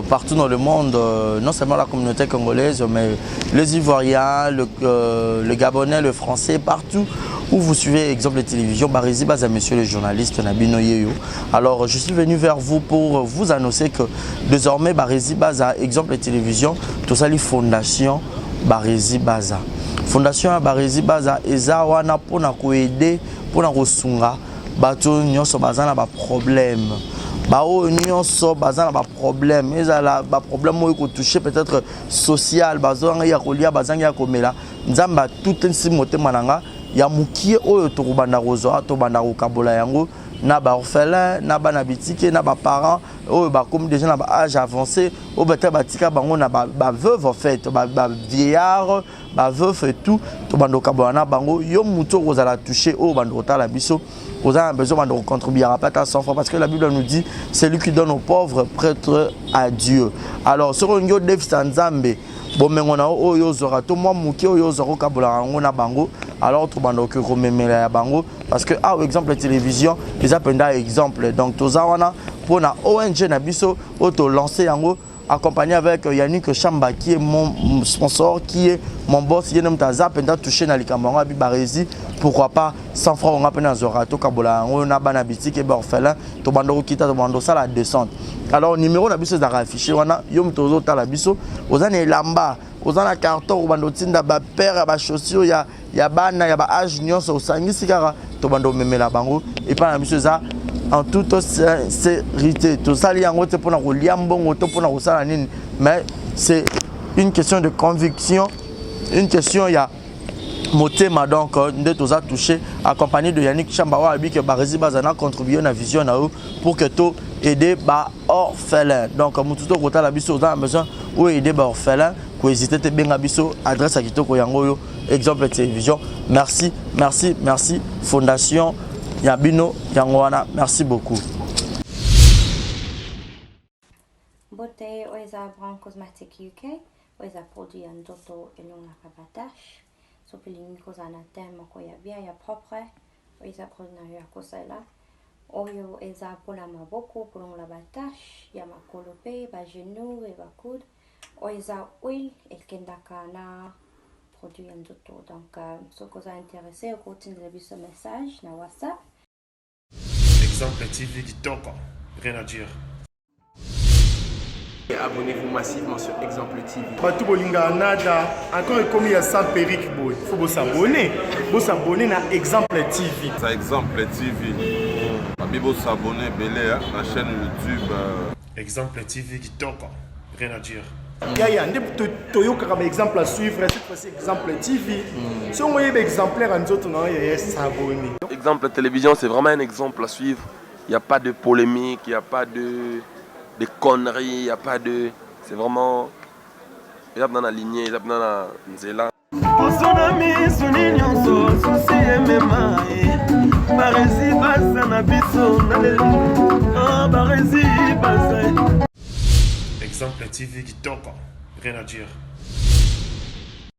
C: partout dans le monde, non seulement la communauté congolaise, mais les Ivoiriens, le Gabonais, le Français, partout où vous suivez Exemple de Télévision, Barezi Baza, monsieur le journaliste na bino yeyo. Alors, je suis venu vers vous pour vous annoncer que désormais Barezi Baza, Exemple de Télévision, tout ça, les fondations Barezi Baza. Fondation Barezi Baza, eza wana pona ko aider, pona ko sunga. Bato nyonso baza na ba problème, baoyo nyonso baza na ba problème, ezala ba problème oyo kotouche peut-être social, bazangi ya kolia, bazangi ya komela. Nzambe atutisi motema na nga ya mokie oyo tokobanda kozwa, tobanda kokabola yango na ba orphelin, na bana bitike, na ba parents oyo bakomi déjà na ba âge avancé, oyo peut-être batika bango na ba veuve en fait, ba vieillard, ba veuf et tout, tobanda kokabola na bango. Yo moto okozala touché oyo banda kotala biso, oza na besoin banda kocontribuer pas à 100 francs, parce que la Bible nous dit celui qui donne aux pauvres prête à Dieu. Alors soki olingi odefisa Nzambe bomengo na oyo ozwaka to mwa moke oyo ozwaka okabolaka yango na bango, alors tobanda okoki komemela ya bango, parce que awa Exemple Télévision eza mpenza exemple. Donc toza wana mpona ONG na biso oyo tolance yango, accompagné avec Yannick Chamba qui est mon sponsor, qui est mon boss, qui est aza mpenza touché na likambo yango. Abi Barezi, pourquoi pas 100 francs onga mpe nazwaka, tokabola yango na bana bitike, baorphelin, tobanda kokita, tobanda osala descente. Alors numéro na biso ezalaka affiché wana. Yo moto ozotala biso, oza na elamba, oza na carton, obanda otinda bapaire ya bachaussure ya bana ya baage nyonso, osangisi kaka, tobanda omemela bango epai na biso. Eza en toute sincérité, tosali yango te mpona kolia mbongo to mpona kosala nini, mais c'est une question de conviction, une question ya motema. Donc nde toza touché, accompagné de Yannick Chamba oyo alobi ke Barezi baza na contribuer na vision na yo pour que to aider ba orphelin. Donc motu to kotala biso, oza na besoin oyo aider ba orphelin, kohésite te, benga biso, adresse ya kitoko yango oyo, Exemple Télévision. Merci, merci, merci. Fondation ya bino yango wana, merci beaucoup.
K: Mbote, oyo eza Brown Cosmetic UK, oyo eza produit ya nzoto elongaka batache. Soki olingi kozala na teint moko ya bien, ya propre, oyo eza produit na yo ya kosalela. Oyo eza mpona maboko, kolongola batache ya makolo mpe bagenou e bacoude. Oyo eza huile ekendaka na produit ya nzoto. Donc soki oza intéressé, okotindela biso message na WhatsApp.
A: Exemple TV kitoko, rien à dire.
F: Abonnez-vous massivement sur Exemple TV.
G: Bato bolingaka nada encore ekomi ya sans perruque boye, faut bosabone, bosabone na Exemple TV.
H: Ça, Exemple TV. Babi bosabone ebele na chaîne YouTube.
A: Exemple TV kitoko, rien à dire.
G: Yaya nde toyokaka ba exemple à suivre, cette fois-ci Exemple TV. Soki oyeba exemplaire ya nzoto na yo, yaya, s'abonner.
I: Exemple Télévision, c'est vraiment un exemple à suivre. Il n'y a pas de polémique, il n'y a pas de. de conneries, il n'y a pas de. C'est vraiment. Eza mpena na lignée, eza mpena na nzela.
J: Poso na misuni nyonso susi emema ye barezi baza na biso na lelo ah, barezi baza.
A: Exemple TV kitoko, rien à dire.